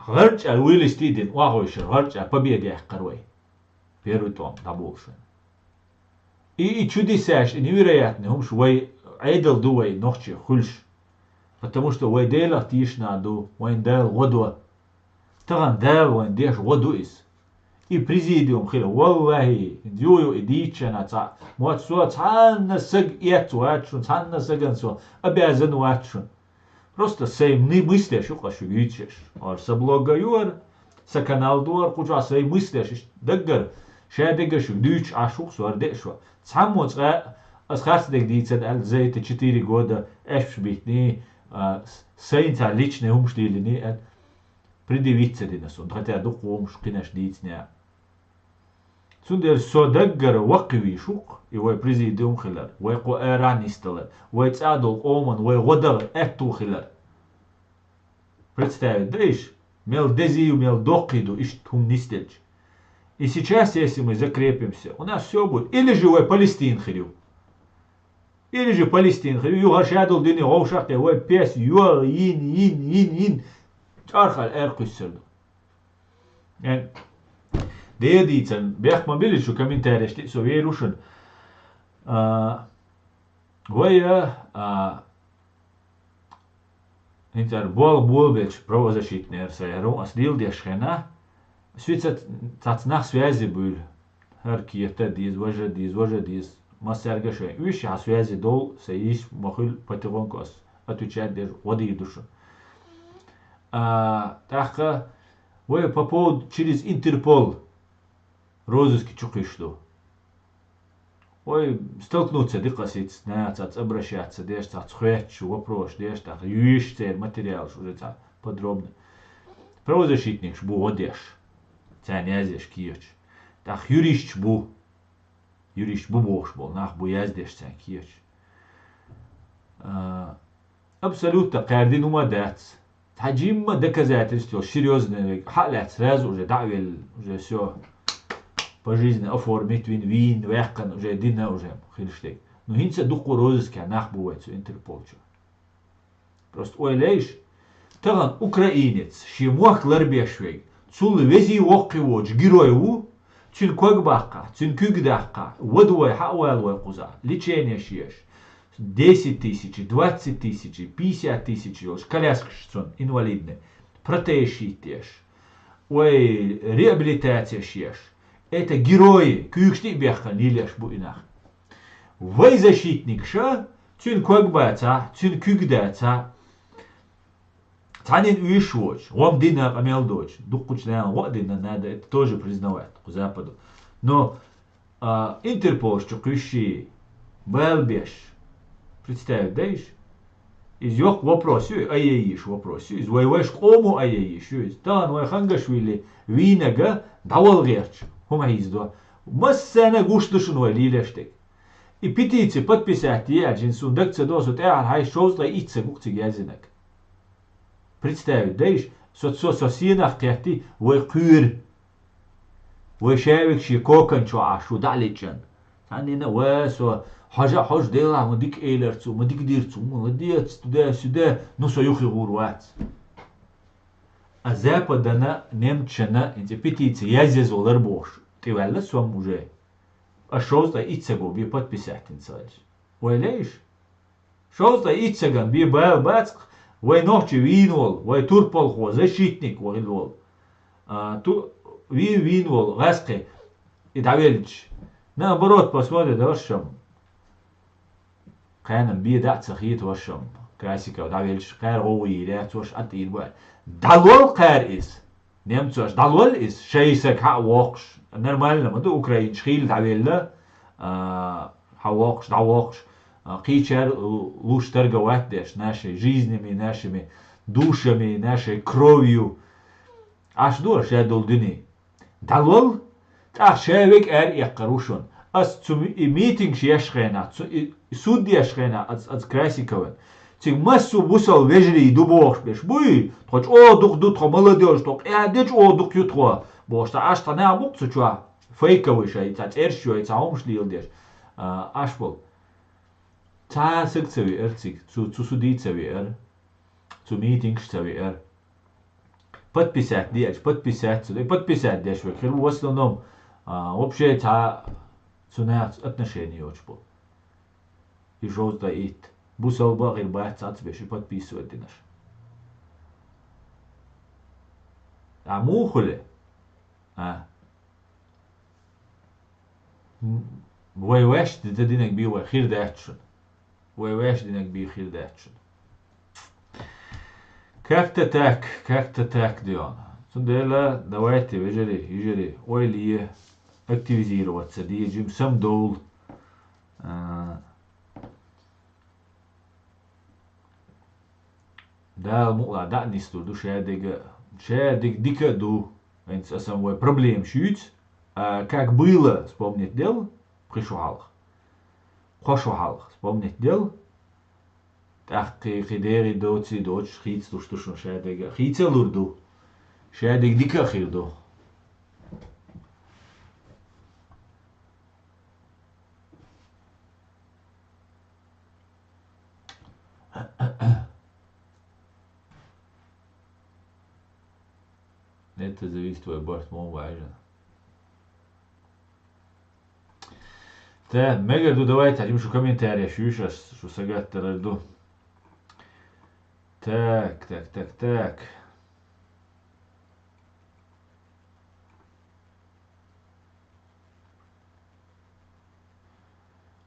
ГӀарчӀа вылезти дина, охьа вайшар, гӀарчӀа победа яьккхар вай. Первый тӀом дӀаболуш вайн. И, и чудесаш, и невероятный хӀумаш вай Ӏедал ду вай нохчий хуьлуш. Потому что вай Делах тийшина ду, вайн Дала гӀо до. Тахана Дала вайн деш гӀо ду иза. И президиум хила, валлахӀи, ю-ю и дийцчана цхьаъ. Мотт со цхьанна саг эц вац шун, цхьанна саган со обязан вац шун. Просто сайн мы-, мыслеш ю-кх аш шуьга юьйцуш. Аш са блога юара, са канал дуара, кху чохь сайн мыслеш иштта даггара, ша дегара шуьга дуьйцуш Ӏаш ву-кх со, ара деа шо. Цхьаммо цкъа ас харцдерг дийцина аьлла, за эти четыре года аьшпаш биттиний, а, с-, сайн цхьа личный хӀумаш дийлиний аьлла, предъявить ца дина суна, хотя дукха хӀумаш кхинаш дийцинехь. Цундела со даггара ваккхийвеш ву-кх и вай президиум хилар, вай кху арахь нисдалар, вай цӀа долу къоман вай гӀо дахар аьтту хилар. Представить дан иш, мел дезий ю, мел доккхий ду иштта хӀума нисделча. И сейчас, если мы закрепимся, у нас всё будет. Или же вай Палестина хир ю. Или же Палестина хир ю, юха ша долу дуьне вовшах а тӀе вай пес йо, йин, йин, йин, йин, чӀархал аьркхуьссур ду. Э, Де дийцан, бехк ма билли шу комментареш тӀе, со вер ву шуна. А, вай, а, а, хӀинца ара болх болабелча правозащитникера сан яр ву ас дийла деш хенахь, шуьца цхьацца нах связи буьйлу. ХӀара кхета деза, важа деза, важа деза. Массаьрга шайн уьш хьан связи долу, сан йиш ма хуьлу, потихоньку ас отвечать деш гӀо дийр ду шуна. А, тӀаккха вай по поводу через Интерпол розыски чу кхуьссуш ду. Ой, столкнуться ди-кх ас иштта, нахаца обращаться деш, цхьацца хоьттуш, вопрос деш, тӀаккха юьйш церан материалаш уже цхьа подробно. Правозащитникаш бу гӀо деш, царна яздеш кехаташ. ТӀаккха юристаш бу, юристаш бу бохуш болу нах бу яздеш царна кехаташ. А, абсолютно кхаьрдина хӀума дац. Цхьа жимма доказательство йолуш серьёзный верг хьа а лаьцна сразу уже дӀа а велла, уже всё, пожизненно оформить вина, вийна, ваьккхина уже дина уже хилла дерг. Ну, хӀинца а дуккха розыскехь нах бу вай цу Интерпол чу. Просто ойла йиш, тахана украинец шен мохк ларбеш верг, цул везий воккхий воцуш герой ву, цуьнан ког баккхахь, цуьнан куьг даккхахь, вада вай, хьа а вала вай кхузахь, лечение еш, десять тысяч, двадцать тысяч, пятьдесят тысяч йолуш коляскаш цунна инвалидный, протезаш йиттеш, вай реабилитацеш еш. Это герои, куьйгаш тӀе а бехкана лелош бу и нах. Вай защитникаша, цуьнан ког бацахь, цуьнан куьг дацахь, цхьаннан уьш воцуш, гӀо-м дина къамел доцуш, дуккхачу нахана гӀо а дина, надо это тоже признавать, кху Западу. Но, а, Интерполаш чу кхуьссий, бала беш, представить дайша? Иза йоккха вопрос ю, айъяйиш вопрос ю. Иза вай вайша къомо айъяйиш ю иза. Тахана вай Хангашвили вийнарг дӀавала гӀерташ хӀума хьийзадо. Массарна гуш ду шуна вай лелош дерг. И петици подписать де аьлча, суна дага ца до, со тӀаьхьара хьайша шовзткъе итт стаг ву-кх цига яздинарг. Представить дайша, со, со, со сенах кхетти, вай кхоьру. Вай шаверг шен кокан чохь Ӏаш ву дӀа а лечкъина. Цхьаннена а ва со, хьожа а хьожа, делахь ма дика элира цо, ма дика дира цо, молодец, туда-сюда, ну со юххе гӀур вац. А Западана, немцашна, хӀинца петици язъязвалар бохуш, тӀеваьлла со-м уже. Ас шовзткъе итт стаг ву бен подписать йина ца хилча. Ойла йиш? Шовзткъе итт стагана бен бала бац-кх, вай нохчи вийна волу, вай турпалхо, защитник ву хилла волу. А, ту-, вийна, вийна волу гӀаскхи и дӀавелча. Наоборот, посмотри, да ваша-м. Кхаьнна бен дӀа а ца хета ваша-м. Красиков дӀавелча, кхара гӀовгӀа йийр яц ваша, а тӀийр бу аьлла. ДӀалол кхара иза. Немцоша дӀалол иза, шайн саг хьа а воккхуш. Нормально ма ду, украинцаш хийла дӀавелла, а, хьа воккхуш, дӀавоккхуш, а, кхечара луш торговать деш, нашей жизнями, нашими душами, нашей кровью. Аш ду аш шадолу дуьне. ДӀалол, тӀаккха шаверг ара эккхар ву шуна. Ас цу ми-, и митингаш еш хенахь, цу и, и суд еш хенахь, ас, ас Красикован. Цига массо а бусалба вежарий ду бохуш берш буй, тхо чӀогӀа дукха ду, тхо молодёжь, тхо къаьхьа де чӀогӀа дукха ю тхо, бохуш, цхьа аш цхьа нах бу-кх цу чохь, фейковый шайн, цхьа цӀераш йой, цхьа хӀумаш леладеш, а, аш болу. Цхьа а саг ца веара цига, цу, цу суде ца веара, цу митингаш ца веара. Подписать деача, подписать ца де, подписать деш верг хир ву в основном, а, вообще цхьа цу нахаца отношение йоцуш бу. И шовзткъе итт. Бусалба а хир бац цхьацца берш и подписывать динарш. А муха хуьлу? А? М, вай ваьшна ди-, ца динарг бен вай хир дац шуна. Вай ваьшна динарг бен хир дац шуна. Как-то так, как-то так, Дион. Цундела давайте, вежарий, йижарий, ойла е, активизироваться де, жимма самадовла. А, Дала мукъалахь дӀа а нислур ду шадерг а. Шадерг дика а ду. ХӀинца аса вай проблемаш юьйцу, а, как было, вспомнить дел, пхи шо хьалха. Кхо шо хьалха, вспомнить дел. ТӀаккха кхин, кхин дерриг доций доцуш, хийцалуш ду шуна шадерг а. Хийца а лур ду. Шадерг дика а хир ду. Это зависит твой борт, мон важен. Та, мегар ду, давайте, хьажим шу комментарий, шу иш ас, шу сагаттарар ду. Так, так, так, так.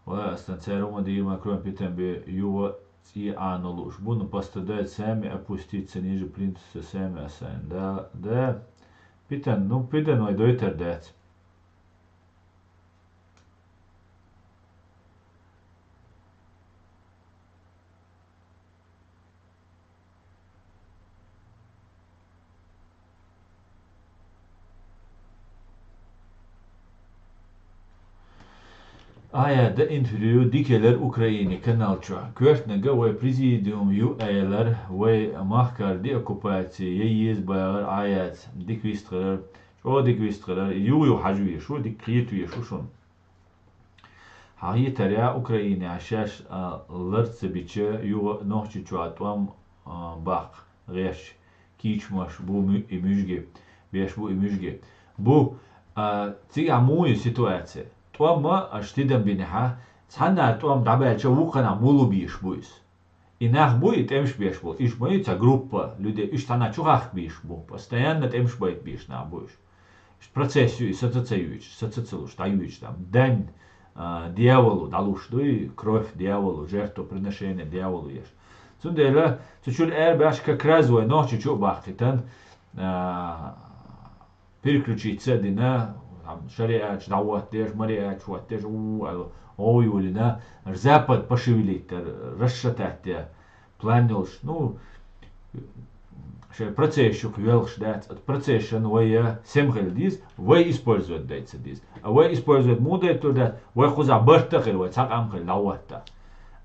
Ва астан цаьрга ма дийр Макрон питан бе югӀа цӀе Ӏано лууш бу, ну, пострадать сами, опуститься ниже плинтуса сами, асан. Да, да. Питан, ну, питан вай дойтар дац. Ая да интервью дикелар Украине канал чу. Коьртнага вай президиум ю аялар, вай махкар деоккупация я еза багӀар Ӏаяц, дика вистхилар, чӀо дика вистхилар, ю ю хьажа вешу, дика кхета вешу шун. Хьахьитаря Украине шаьш, а, ларца бича югӀа Нохчийчоа тӀом, а, баккха гӀерташ кийчмаш бу му-, и муьжги, беш бу и муьжги. Бу, а, цигахь муй ситуация. ТӀом ма аш тидам бинехьа, цхьанна тӀом дӀабаьлча вукхана мулу бийш бу иза. И нах бу, и тӀемаш беш бу. Иш ма ю цхьа группа людей, иш цхьана чу хахка бийш бу. Постоянно тӀемаш байта бийш нах бу иш. Иш процесс ю, и саца ца юьйчу, саца ца луш, дӀаюьйчу там. Дань, а, дьяволу дӀалуш ду, и кровь дьяволу, жертвоприношение дьяволу еш. Цундела, цу чуьра эр беш как раз вай Нохчийчу а баккхийтан, а, переключиться а дина, там, шариатчу дӀахӀоттадеш, мариатчу хӀоттадеш, у, аьлла, гӀовйолина, Запад пошевелить дар, расшатать де, план йолуш. Ну, шайн процессашка йоьлхуш дац, оцу процессашна вай я сема хила деза, вай использовать дайца деза. А вай использовать муха дайтур дац, вай кхузахь барт а хир, вай цхьа къам хила дӀахӀотта.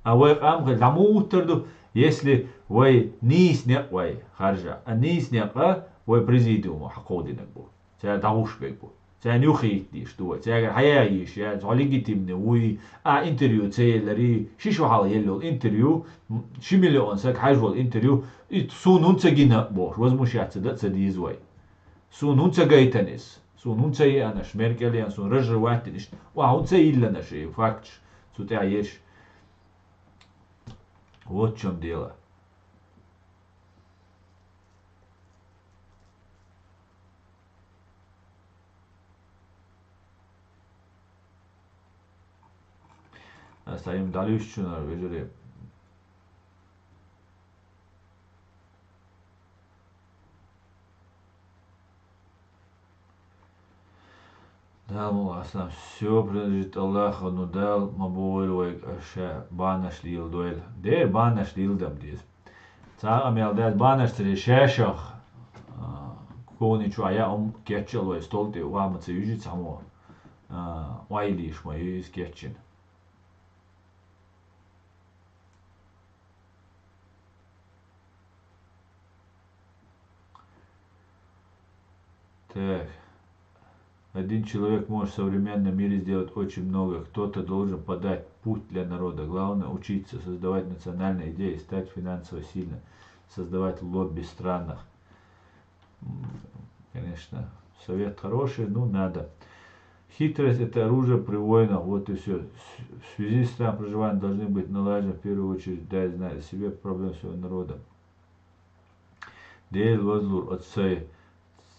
А вай къам хила дӀа муха хӀуттур ду, если вай нийса некъ вай харжа. А нийса некъ а вай президиумо хьакховдинарг бу. Цара дӀагӀуш берг бу. Царна юххе йиттийш ду вай. Цаьргара хьаяйийш, я цхьа легитимный вуй, а интервью ца елларий, ши шо хьалха елла йолу интервью, м, ши миллион саг хьажа волу интервью, и суна хӀунда ца гина а бохуш, возмущаться дан а ца деза вай. Суна хӀунда ца гайтина иза? Суна хӀунда ца еана аша, Меркель ян суна рожа ваттина иштта? Ва хӀунда ца йиллина аша и факташ цу тӀехь еш? Вот в чём дело. Аса им дӀалуьйсучунара вежарий. Дала мукъ лахь, Аслан, всё принадлежит Аллаху, ну Дала ма бохийла вайга ша бахьанаш леладойла. Дера бахьанаш леладан деза. Цхьа а къамел дац, бахьанаш ца ле шаьшах, а, кхунийн чохь яа хӀума кечъял вай стол тӀе, охьа ма ца юьжи цхьаммо, а, ойла йиш ма ю иза кечйина. Так. Один человек может в современном мире сделать очень много. Кто-то должен подать путь для народа. Главное учиться создавать национальные идеи, стать финансово сильным, создавать лобби в странах. М, конечно, совет хороший, ну, надо. Хитрость — это оружие при войнах, вот и всё. В связи с странами проживания должны быть налажены в первую очередь, да, знать о себе, проблем своего народа. Дела вазлур оцу сайн,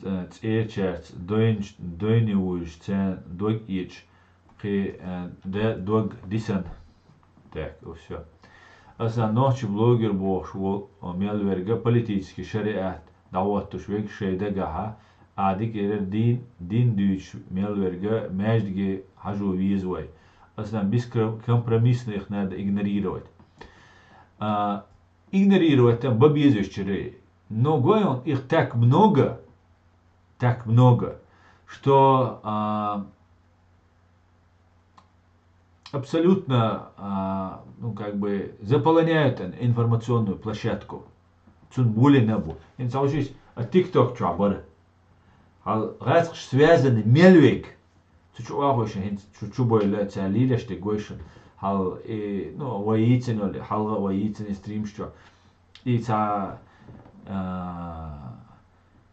э, цӀерачаьрца дойн-, дойне вуьйш, царна дог эцаш, кхин, э, де-, дог дисана. Так, и всё. Аса нохчи блогер бохуш волу мел верг политический шариат дӀахӀоттуш верг шайн дагахьа, а дика эрар дин, дин дуьйцуш мел верг маьждиге хьажо веза вай. Аса бескомпромиссно их надо игнорировать. А, игнорировать там бан беза везачуьра. Но гой он, их так много, так много, что, а, абсолютно, а, ну, как бы, заполоняют ин-, информационную площадку. Цунна более на бу. ХӀинца хьовсийша, а TikTok чохь бара. Хьал гӀаскхаш связаны мел вег. Цу чу охьахуьйшина хӀинца чу, чу бойла, цара лелаш дерг гойшина. Хьал, и, ну, вай йийцина йолу, хьалха а вай йийцина и стримаш чохь. И цхьа, а,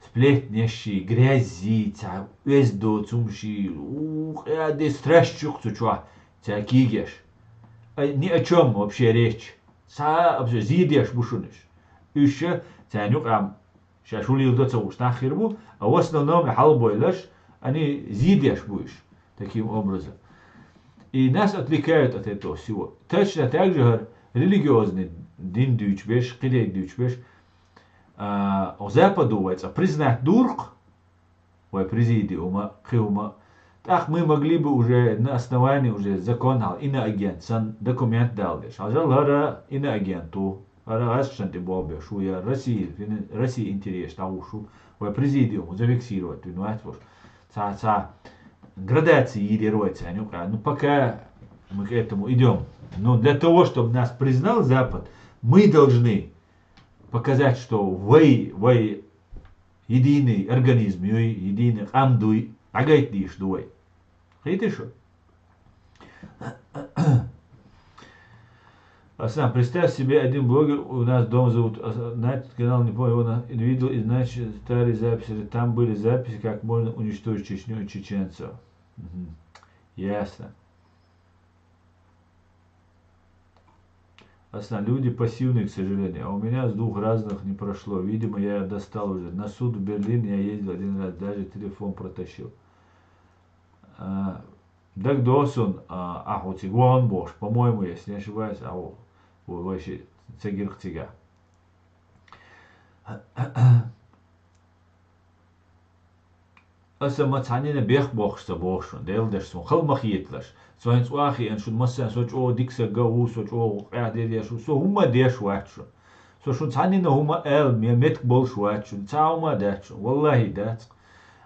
сплетнешший, грязьзий, цхьа оьзда доцу хӀумаший, у, къаьде страшно ю-кх цу чохь. Цаьрга кийгаш. Ай, ни о чём вообще речь. Цхьа а вообще зийдеш бу шуна уьш. Уьш ша царна юкъам ша шу лийла до ца хууш нах хир бу, а в основном и хьалбойлаш, они зийдеш бу уьш. Таким образом. И нас отвлекают от этого всего. Точно так же, гьар религиозный дин дуьйцу беш, кхидерг дуьйцу беш, а, о Западу вай цкъа признать дуркх, вай президиума, кхиума. Так мы могли бы уже на основании уже закон хьал иноагент сан документ дала деш. Хьажал хӀара иноагент ву, хӀара гӀазкхашна тӀе болх беш ву, я Россия, фин-, Россия интерес дӀагӀуш ву, вай президиум зафиксировать вина вац ваш. Цхьа, цхьа градация йийр яра вай царна юкъа. Ну, пока мы к этому идём. Но для того, чтобы нас признал Запад, мы должны показать, что вай, вай единый организм юй, единый къам дуй, дӀагайта дийш ду вай. Хийтий шу? Аслан, представь себе, один блогер у нас дом зовут, а, значит, канал, не помню, его на-, видел, и, значит, старые записи, там были записи, как можно уничтожить Чечню и чеченцев. Мгм. Ясно. Аслан, люди пассивные, к сожалению. А у меня с двух разных не прошло. Видимо, я достал уже. На суд в Берлин я ездил один раз, даже телефон протащил. А, дагадоагӀа сона, а, ахьа цига вахана бохуш, по-моему, если не ошибаюсь, а, ву-, ву-, вай ши ца гира-кх цига. Аса ма цхьаннена бехк боккхуш ца боху шуна, Делан даш, суна хала ма хеталаш. Со хӀинца охьахиъна шуна массарна, со чӀогӀа дика саг а ву, со чӀогӀа къаьхьа дерригаш ву, со хӀумма а деш вац шуна. Со шуна цхьаннена хӀумма а ала, ме-, меттиг болуш вац шуна, цхьа хӀумма а дац шуна, валлахӀи, дац.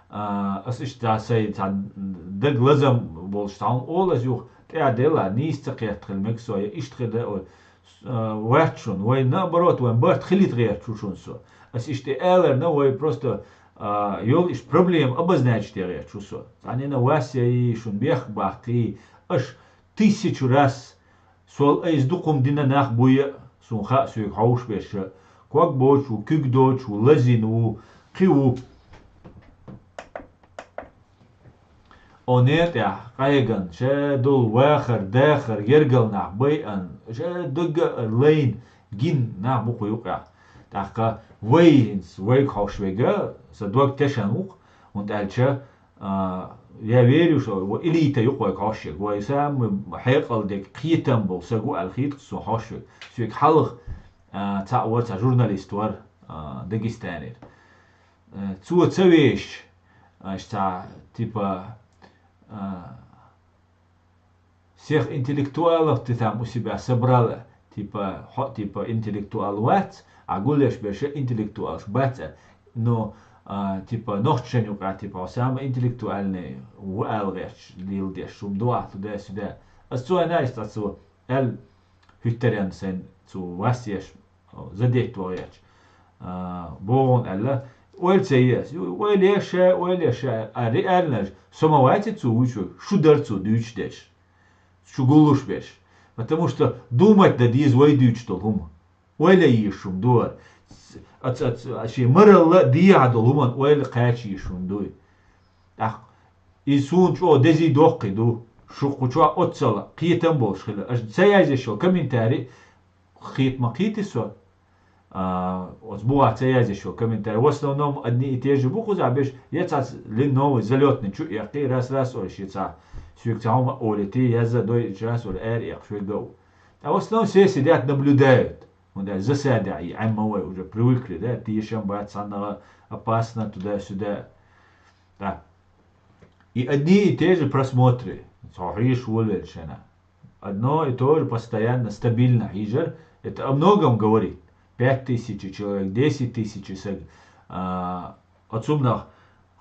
А, аса иштта сайн цхьа даг лазам болуш цхьа хӀума олу аса юха, тӀаьхьа делахь, нийса ца кхетта хила мега со, я иштта хила, ой, а, вац шуна, вай, наоборот, вайн барт хилийта гӀерташ ву шуна со. Ас иштта и аларна, вай просто, а, йолу иштта проблема обозначить ян гӀерташ ву со. Цхьаннена вас яй, шуна бехк баккхий, аша тысячу раз, сол айса дукха хӀума дина нах буй а, суна хаьа соьга хьовш берш а, ког боцуш ву, куьг доцуш ву, лазийна ву, кхин ву. О, некъехь къеган, ша долу вахар, дахар, гергал нах байъан, ша дага а лайна, гин нах бу кху юкъехь. ТӀаккха вай хӀинца, вайга хьовш вега, сан дог тешан ву-кх, хӀунда аьлча, а, я верю, что вай элита ю-кх вайга хьовш вега, вай самый хьекъал дерг, кхетам болу саг ву аьлла хийтта-кх суна хьовш вега. Соьга хьалха, а, цхьаъ вара, цхьа журналист вара, а, Дагестанера. Э, цо ца вешаш, аша цхьа, типа, а, всех интеллектуалов ты там у себя собрал, типа, хьо, типа, интеллектуал вац, а гулъеш берш интеллектуалш бац, а. Но, а, типа, нохчашна юкъа, типа, хьо самый интеллектуальный ву ала гӀерташ, леладеш, хӀума ду ахь туда-сюда. Ас цо аьлла, иштта цо аьлла, хӀуьттаренна сайн цо вас еш, задеть ван гӀерташ, а, бохун аьлла, ойла ца еш, ойла еш, ойла еш, а реально, со ма вац цо вуьйцуш, шу дара цо дуьйцуш дерш, шу гуллуш берш. Потому что думать дан деза вай дуьйцуш долу хӀума. Ойла еш хӀума ду хӀара. Аца, аца, шен маралла дехьа долу хӀуманна ойла кхача еш хӀума дуй. ТӀаккха иза суна чӀогӀа дезий доккхий ду, шу кху чохь оццал кхетам болуш хила. Аша ца язъеш йолу комментарий, кхета ма кхийти со. А, оцу бухахь ца язъеш йолу комментарий. В основном одни и те же бу кхузахь беш, я цхьацца лин новый залётный чу эккхий, раз-раз олуш, я цхьа соьга цхьа хӀума олийти, язза дой, раз олу, ара эккхаш вегга а ву. А в основном все сидят, наблюдают. ХӀунда аьлча засадехь и Ӏемма вай уже привыкли, да, тешам бац цхьаннагӀа, опасно туда-сюда. Да. И одни и те же просмотры. Цхьа хьийзаш волавелла шена. Одно и то же постоянно, стабильно хьийзар. Это о многом говорит. Пять тысяч человек, десять тысяч саг, а, оцу хӀуманах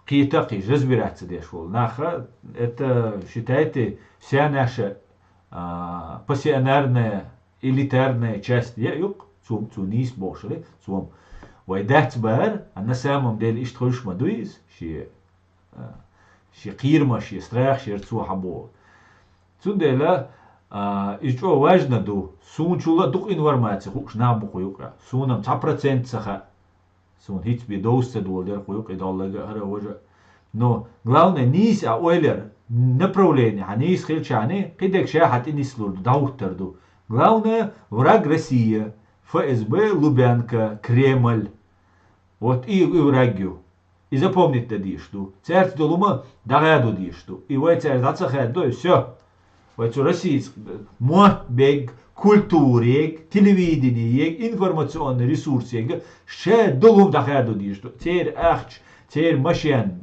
кхета а кхийсаш, разбираться деш волу наха, это, считайте, вся наша, а, пассионарная, элитарная часть я юкъ, цо, цо нийса бохуш хили, цо вай дац бара, а на самом деле иштта хуьлуш ма дуй иза, шен, а, шен кхерам, шен страх, шера цо хьан боху. Цундела, а, иза чӀогӀа важно ду, суна чул а дукха информация хууш нах бу кху юкъа. Суна-м цхьа процент ца хаьа. Суна хӀинца бен довза ца долу дера кху юкъа и долларга а, хӀара а, важа а. Но главное, нийса а ойла яр, направление, хьан нийса хилчахьана, кхидерг ша хьан тӀе нислур ду, дӀахӀуттар ду. Главное, враг Россия, ФСБ, Лубянка, Кремль. Вот и, и враг ю. И запомнить дан дезаш ду. Цаьрца долу ма дӀахаьдо дезаш ду. И вай цаьрца дӀа ца хаьддо, и всё. Вай цу Россица мотт бег, культура ег, телевидение ег, информационный ресурс ег, ша долу дӀахаьдо дезаш ду. Церан ахча, церан машен,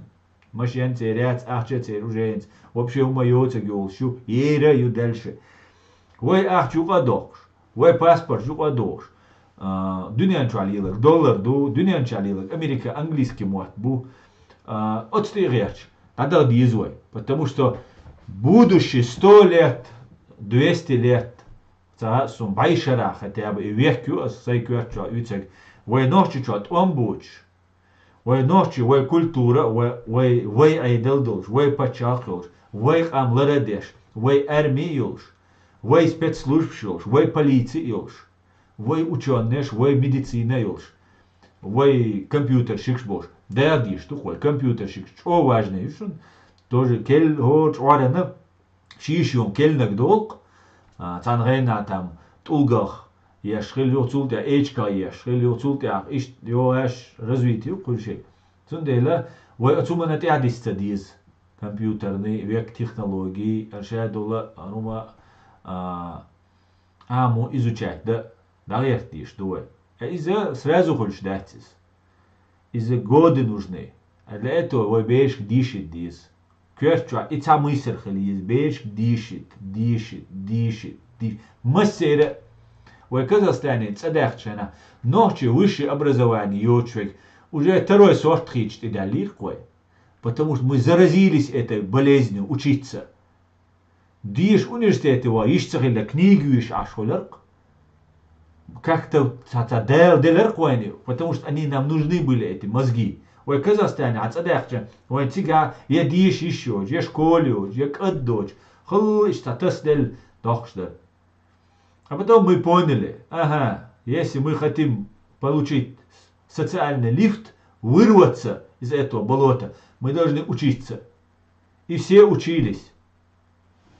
машен церан яц, ахча церан уже яц. Вообще хӀума йоцург йолуш ю, ера ю дальше. Вай ахча юкъа а доккхуш, вай паспорт юкъа а дохуш, а, дуьнен чохь леларг доллар ду, дуьнен чохь леларг Америка, английский мотт бу, а, оцу тӀе а гӀерташ, дӀадала деза вай. Потому что будущее сто лет, двести лет, ца хаьа суна, бӀешарахь хотя бы и век ю аса сайн коьрта чохь уьйцург, вай Нохчийчохь тӀом боцуш, вай нохчий, вай культура, вай, вай, вай Ӏедал долуш, вай пачхьалкх йолуш, вай къам лара а деш, вай арми а йолуш, вай спецслужбаш йолуш, вай полици а йолуш, вай учёнаш, вай медицина а йолуш, вай компьютерщикаш болуш. Дала дезаш ду-кх вай компьютерщикаш, чӀогӀа важный ю шуна, тоже кел хӀора чкъурана. Шиша йолу керланиг долу-кх, а, цхьана гӀайна там тӀулгах еш хила ю, цул тӀаьхьа эчках еш хила ю, цул тӀаьхьа иштта йогӀуш развитие ю кхуьнан шен. Цундела вай оцу хӀуманна тӀаьхьа дисса ца деза. Компьютерный век технологии, аша долу хӀума, а, Ӏамо изучать дан дӀагӀерта дезаш ду вай. Ткъа иза сразу хуьлуш дац иза. Иза годы нужны. А для этого вай берашка дийшийта деза. Коьрта чохь и цхьа мийсар хила еза, берашка дийшийта, дийшийта, дийшийта, дийш-, массеран а. Вай Казахстане цӀа даьхча хенахь, нохчий высшее образование йоцуш верг уже второй сорт хийцаш тӀедаьллера-кх вай. Потому что мы заразились этой болезнью учиться. Деша университете ван йиш ца хилла, книги вуьйш Ӏаш хуьлура-кх. Как-то цхьа, цхьа Дала делира-кх вайна, потому что они нам нужны были, эти мозги. Вай Казахстане хьан цӀа даьхча, вайн цигахь я деша йиш йоцуш, я школа йоцуш, я кӀад доцуш, хала иштта цхьа тасаделла доккхуш дара. А потом мы поняли, ага, если мы хотим получить социальный лифт, вырваться из этого болота, мы должны учиться. И все учились.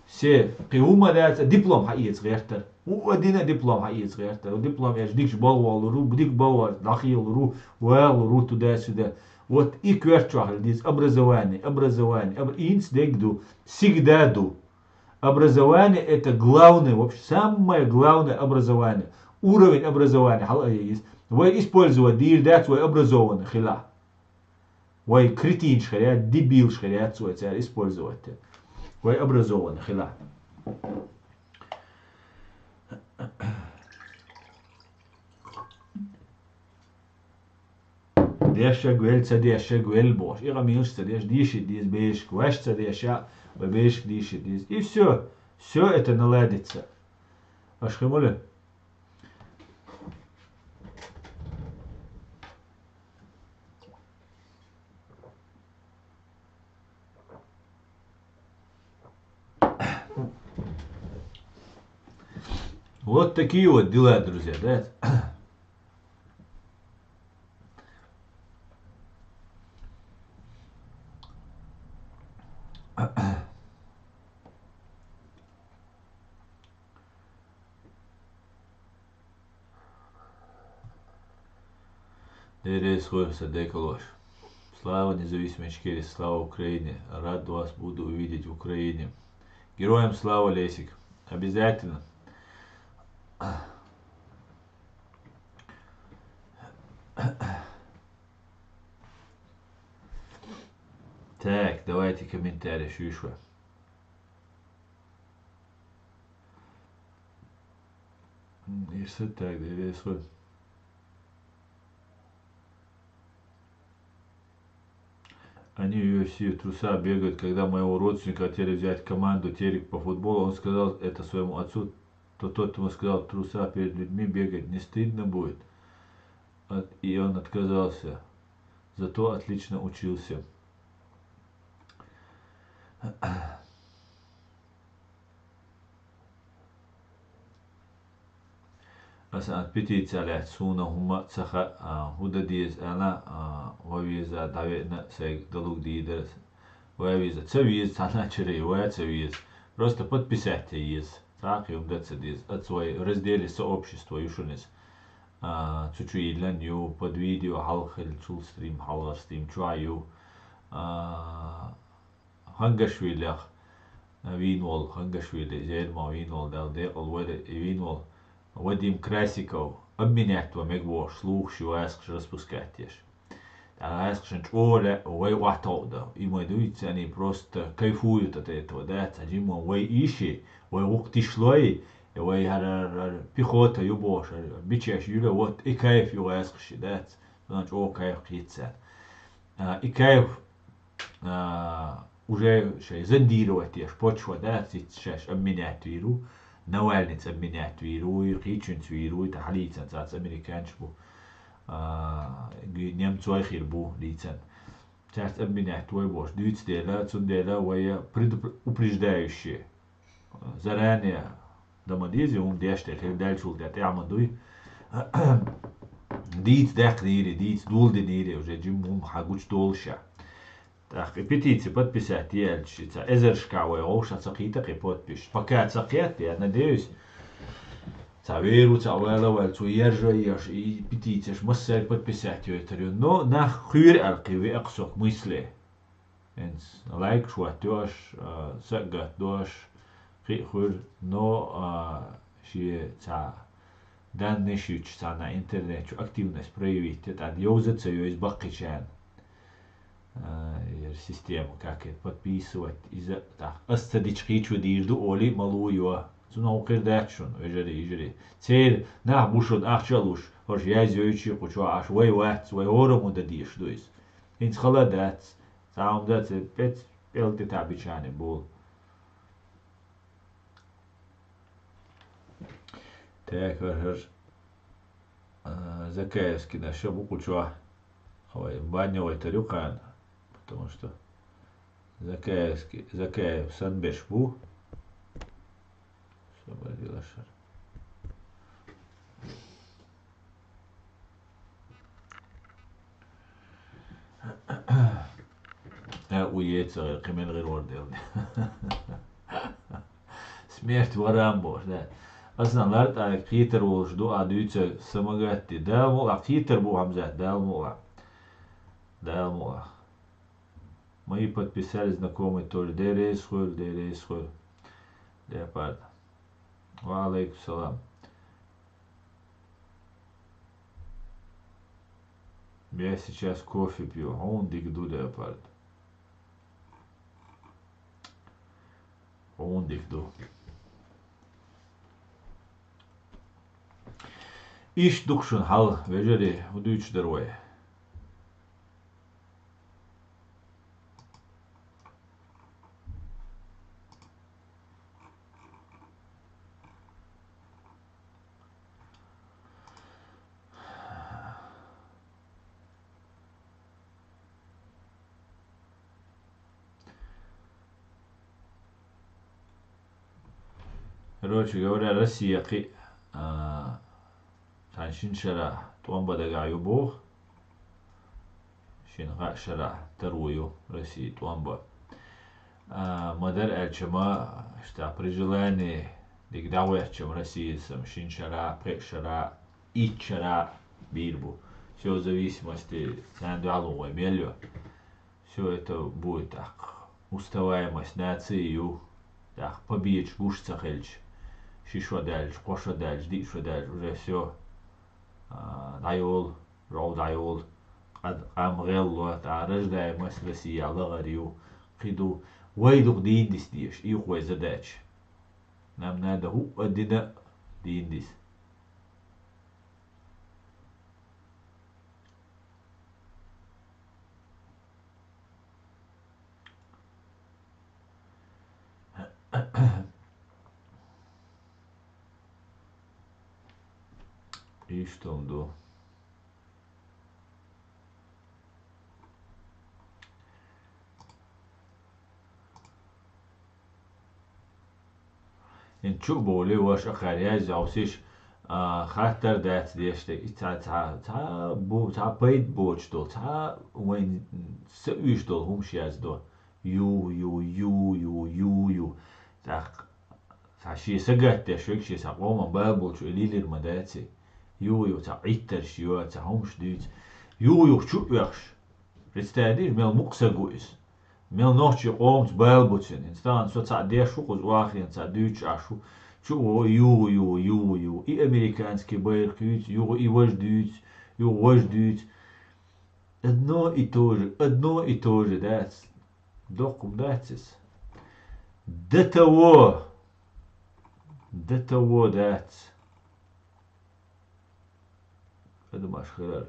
Се кхин хӀумма дац, диплом хьаэца гӀертара. У а дина диплом хьаэца гӀертара. Диплом эцча дикачу болх бовлур ву, дика болх бовлуш дӀахаьллур ву, вагӀалур ву туда-сюда. Вот и коьрта чохь хила деза образование, образование, обра-, хӀинца дерг ду, всегда ду. Образование — это главное, вообще самое главное образование. Уровень образования хьала а еза. Вай использовать дийр дац, вай образованный хилахь. Вай кретинаш хир яц, дебилаш хир яц вай цара использовать. Вай образованный хилахь. Дешшаг велла, ца дешшаг велла бохуш. И къамелаш ца деш, дийшийта деза берашка. Ваьш ца деша, вай берашка дийшийта деза. И всё. Всё это наладится. Аша хи мула? Вот такие вот дела, друзья, да? Дерес хойса декалош. Слава независимой Ичкерии, слава Украине. Рад вас буду увидеть в Украине. Героям слава, Лесик. Обязательно. Так, давайте комментарий, шуьйшва. М, и всё так, да, и всё. Они в U F C в трусах бегают, когда моего родственника хотели взять в команду Терек по футболу, он сказал это своему отцу, то тот ему сказал: «В трусах перед людьми бегать не стыдно будет?» От-, и он отказался. Зато отлично учился. Аса ан петиция лаьцна суна хӀумма а ца хаьа, а, хӀун дан деза аьлла, а, ван веза дӀавеана сайга далуг дийр дара аса. Вай веза, ца веза, цхьанна чура вай ца веза. Просто подписать е еза. Цхьа кхы хӀума дан ца деза. Аца вай разделе сообщества ю шуна иза. А, цу чу йиллан ю, под видео хьалха хилла, цул стрим хьалхара стрим чу а ю. А, Хангашвилех, а, вийна волу, Хангашвили, Зелимов вийна волу, Дала декъала вайра, и вийна волу Вадим Красиков, обменять ван мега бохуш, слухаш ю гӀаскхаша распускать еш. ТӀаккха гӀаскхашна чӀогӀа лаьа вай охьатовкъа дан. И ма дуьйцу, они просто кайфуют от этого, да, цхьа жимма вай ийши, вай гӀукх тишлой, и вай хӀара, хӀара, хӀара пехота ю бохуш, хӀара бичеш юьле, вот и кайф ю гӀаскхаши, дац, цунах чӀогӀа кайф кхетта царна. А, и кайф, а, уже шайн зондировать еш почва, да, циц шаьш обменять вийр ву, Навальныйца обменять вийр ву, кхечуьнца вийр ву, тӀаккха хьалийцан цаца американчаш бу, а, г-, немцой хир бу лийцан. Цаьрца обменять вай бохуш дуьйцу дела, цундела вай предупр-, упреждающие. Заранее дан ма деза, хӀума деш тӀе хила даьллачул тӀе тӀехь ма дуй. Дийца даьккхинийра, дийца доладинийра, уже жимма хӀума хьан гучудолуш а. ТӀаккха и петици подписать е аьлча, цхьа эзаршка вай гӀовша ца кхийта кхин подписаш. Пока ца кхетта, я надеюсь, цхьа вер ву, цхьа вала ваьлла, цо яржо еш, и петицеш массаьрга подписать йойтур ю. Но нах кхоьру аьлла кхин веа-кх со мысли. ХӀинца лайкаш хӀоттайо аш, а, са а гатдо аш, кхин а хуьлу, но, а, шен цхьа данныйш юьтуш цхьанна интернет чу активность проявить де, тӀаккха йовза а ца йо иза баккхийчарна. А, яра система как это подписывать, иза, тӀаккха ас ца дича кхечо дийр ду олий а ма лу йо. Цунах хӀун кхир дац шуна, вежарий, йижарий. Церан нах бу шуна ахча а луш, хӀорш язйойчий кху чохь, аш вай вац, вай хӀораммо дан дезаш ду иза. ХӀинца хала а дац. Цхьа хӀума дац, пец пӀелг тӀе таӀ бичхьана болу. Так, хӀара, а, Закаевский наша бу кху чохь. Хавай, баня вайтар ю кхана, потому что Закаевский, Закаев санна берш бу. Собар дилашар. Э, у ецагӀе, кхин мел гӀир вара дела. Смерть ворам бохуш, да. Аса лартӀа кхетар волуш ду, а дуьйцар самагатти. Дала мукъ лахь, кхетар бу, Хьамзат, Дала мукъ лахь. Дала мукъ лахь. Мои подписались знакомые тоже. Деррис хуьлу, деррис хуьлу. Леопард. Ва алейкум салам. Я сейчас кофе пью. Хьуна дика ду, Леопард. Хьуна дика ду. Иштта ду-кх шуна хьал, вежарий, хӀун дуьйцуш дара вай? Короче говоря, Россия кхин а, цхьана шина шарахь тӀом бан дагахь ю боху. Шина-кхаа шарахь таро ю Россия тӀом бан. А, ма-дарра аьлча, ма, ша при желании дика дӀахӀоьттича-м Россияс-м шина шарахь, пхеа шарахь, итт шарахь бийр бу. Всё в зависимости, царна дуьхьал ву вай мел йо. Всё это будет тӀаккха. Уставаемость нации ю. ТӀаккха победаш гуш ца хилча, ши шо даьлча, кхо шо даьлча, диъ шо даьлча, уже всё. А, дӀайолу, жӀов дӀайолу. Къа-, къам гӀелло, тӀаккха рождаемость Россия лахара ю. Кхин ду, вай дукха дийна диса дезаш, и ю-кх вай задача. Нам надо хӀуъа дина а дийна диса. Иштта ду. ХӀинца чу а бовлий, ваша а кхаьръяьй, зовсиш, а, хаттар дац деш тӀе. И цхьа, цхьа, цхьа бу-, цхьа пайда боцуш долу, цхьа вайн са уьйш долу хӀумаш яздо. Ю, ю, ю, ю, ю, ю. ТӀаккха цхьа шен сагатдеш верг, шен цхьа къоман бала болчо и лелар ма дац. Ю, ю, цхьа Ӏиттарш йо, цхьа хӀумаш дуьйцу. Ю, ю, чу а оьхуш. Представь, мел мукъа саг ву иза. Мел нохчийн къомаца бала бу цуьнан. ХӀинца тахана со цхьаъ деш ву, кхуза охьахиъна цхьаъ дуьйцуш Ӏаш ву. Чу а ву, ю, ю, ю, ю. И американский байракх юьйцу, ю, и важа дуьйцу, ю, важа дуьйцу. Одно и то же, одно и то же, дац. Доккха ма дац иза. До того. До того дац. Адамаш хилар.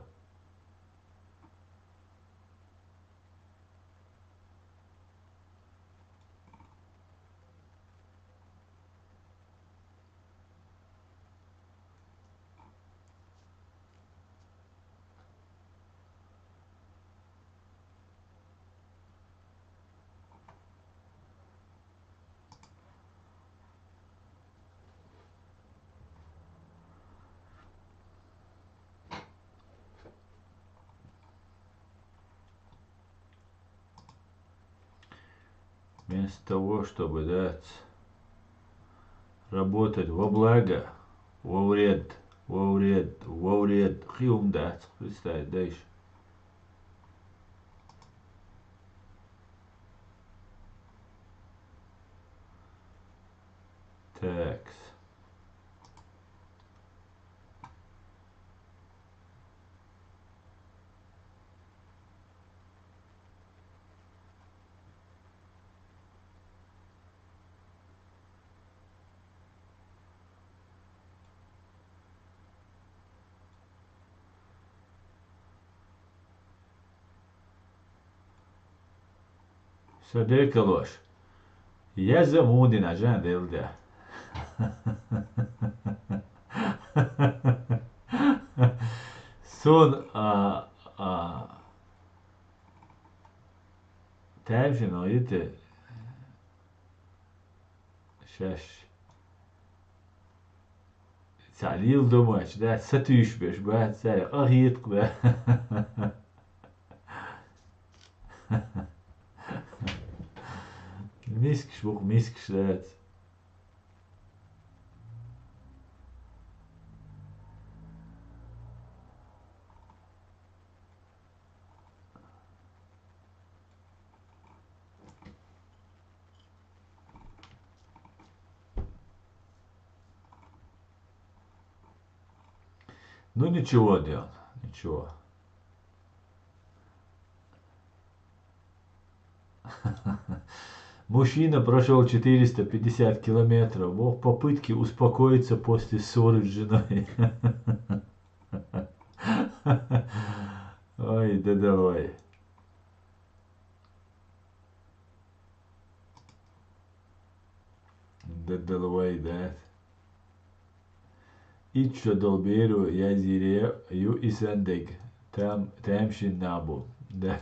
Вместо того, чтобы дать, работать во благо, во вред, во вред, во вред. Хиум дац, представить дайш. Такс. Сан декалош. Яза мудина жан делда. Сун, а, а, тайм шино йите. Шаш. Цхьа лийла домач, да, сатуьйсуш берш бац, цаьрга къахетакх, да. Мискаш бу-кх, мискаш дац. Ну ничего, Дион, ничего. Мужчина прошёл четыреста пятьдесят километров в попытке успокоиться после ссоры с женой. Ой, да давай. Д Д Л В, да. Иччо долберу язире ю исендег. Там, там шиннабу. Да.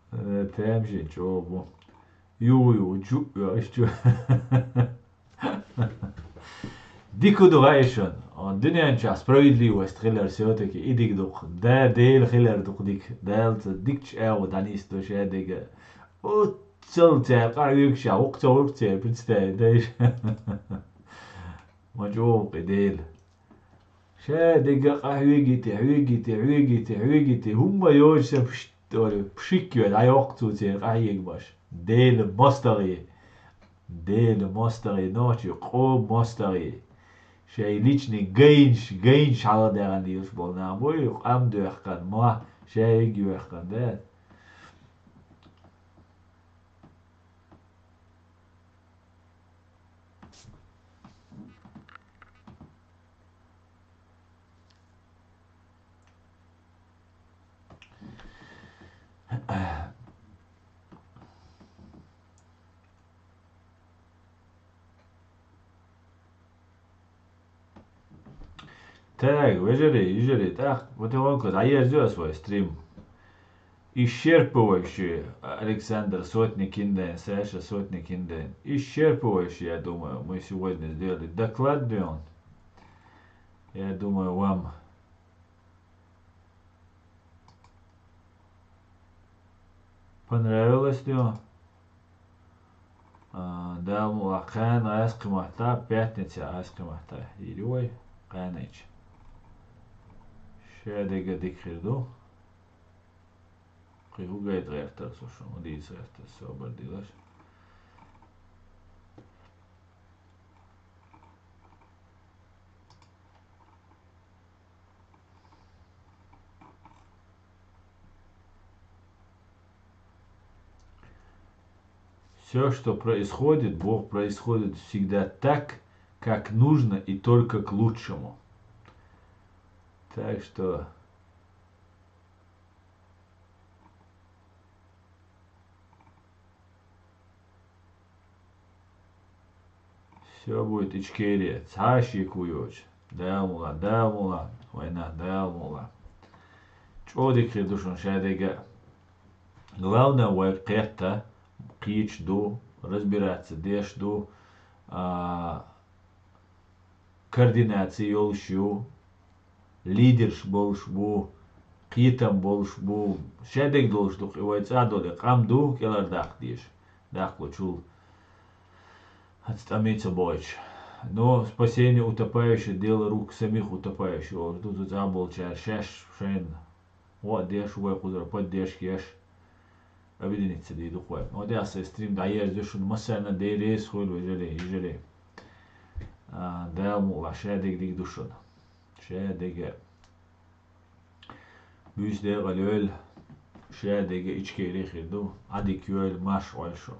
Э, там шин чобу. Ю, ю, чу, ю, чу. Дика ду вай шун. Дуьнен чохь справедливость хилар всё-таки и дика ду-кх. Да, Дела хилар ду-кх дика. Дала ца дикачу агӀо дӀанисдо шадерг. Оццал цара къахьоьгуш а, вукху ца вург церан представить дайша. Ма чӀогӀа кхин Дела. Шадерг къахьоьгийта, хьоьгийта, хьоьгийта, хьоьгийта. ХӀумма йоцуш сан пшт Тори пшик йой, дӀайоккху цо церан къахьегамаш. Дела мостагӀий! Дела мостагӀий! Нохчий къо мостагӀий! Шайн личный гайнаш, гайнаш хьалха даьхна лелаш болу нах бу, къам доьхкан, мохь шайга йоьхкан, да? Так, вежарий, йижарий, тӀаккха потихоньку дӀаерзайо ас вай стрим. Исчерпывающий Александр Сотникин дайн, Саша Сотникин дайн. Исчерпывающий, я думаю, мы сегодня сделали доклад, Дион. Я думаю, вам. Понравилось дела. А, Дала мукъалахь, кхана айс кхиматта, пятница айс кхиматта. Ири вай, кханайча. Шадега дика хир ду. Кхин хӀу гайта гӀертар со шуна, хӀу дийца гӀертар, собар дилаш. Все, что происходит, Бог происходит всегда так, как нужно и только к лучшему. Так что все будет Ичкерия. Цхьа а шеко йоцуш. Дала мукъалахь, Дала мукъалахь, вайна Дала мукъалахь. ЧӀогӀа дика хир ду шуна шадега. Главное, вай кхетта, кхеташ ду, разбираться деш ду, а, координация йолуш ю, лидерш болуш бу, кхетам болуш бу, шадерг долуш ду, кхин вай цӀа долу къам ду, кӀелхьардаккха дезаш, даккхалучул хӀинца тӀамий ца бохуьйтуш. Но спасение утопающих — дело рук самих утопающих олуш ду, цу цӀа болчара шаьш шайна гӀо а деш, вай кхузара поддержка еш, объединиться дийр ду-кх вай. Вот я сайн стрим дӀаерза ю шуна, массарна а Дела реза хуьлда, вежарий, йижарий. А, Дала мукъалахь, шадерг дика ду шуна. Шадерг. Буьйса декъала йойла, шадерг, Ичкери хир ду. Ӏадика йойла, марша Ӏойла шу.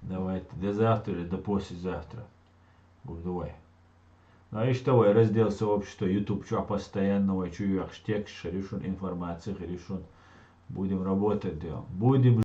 Давайте до завтра или до послезавтра. Гур ду вай. Ну, а иштта вай раздел сообщества YouTube чохь постоянно вай чу йоьхуш текст хир ю шуна, информация хир ю шуна. Будем работать, делаем. Будем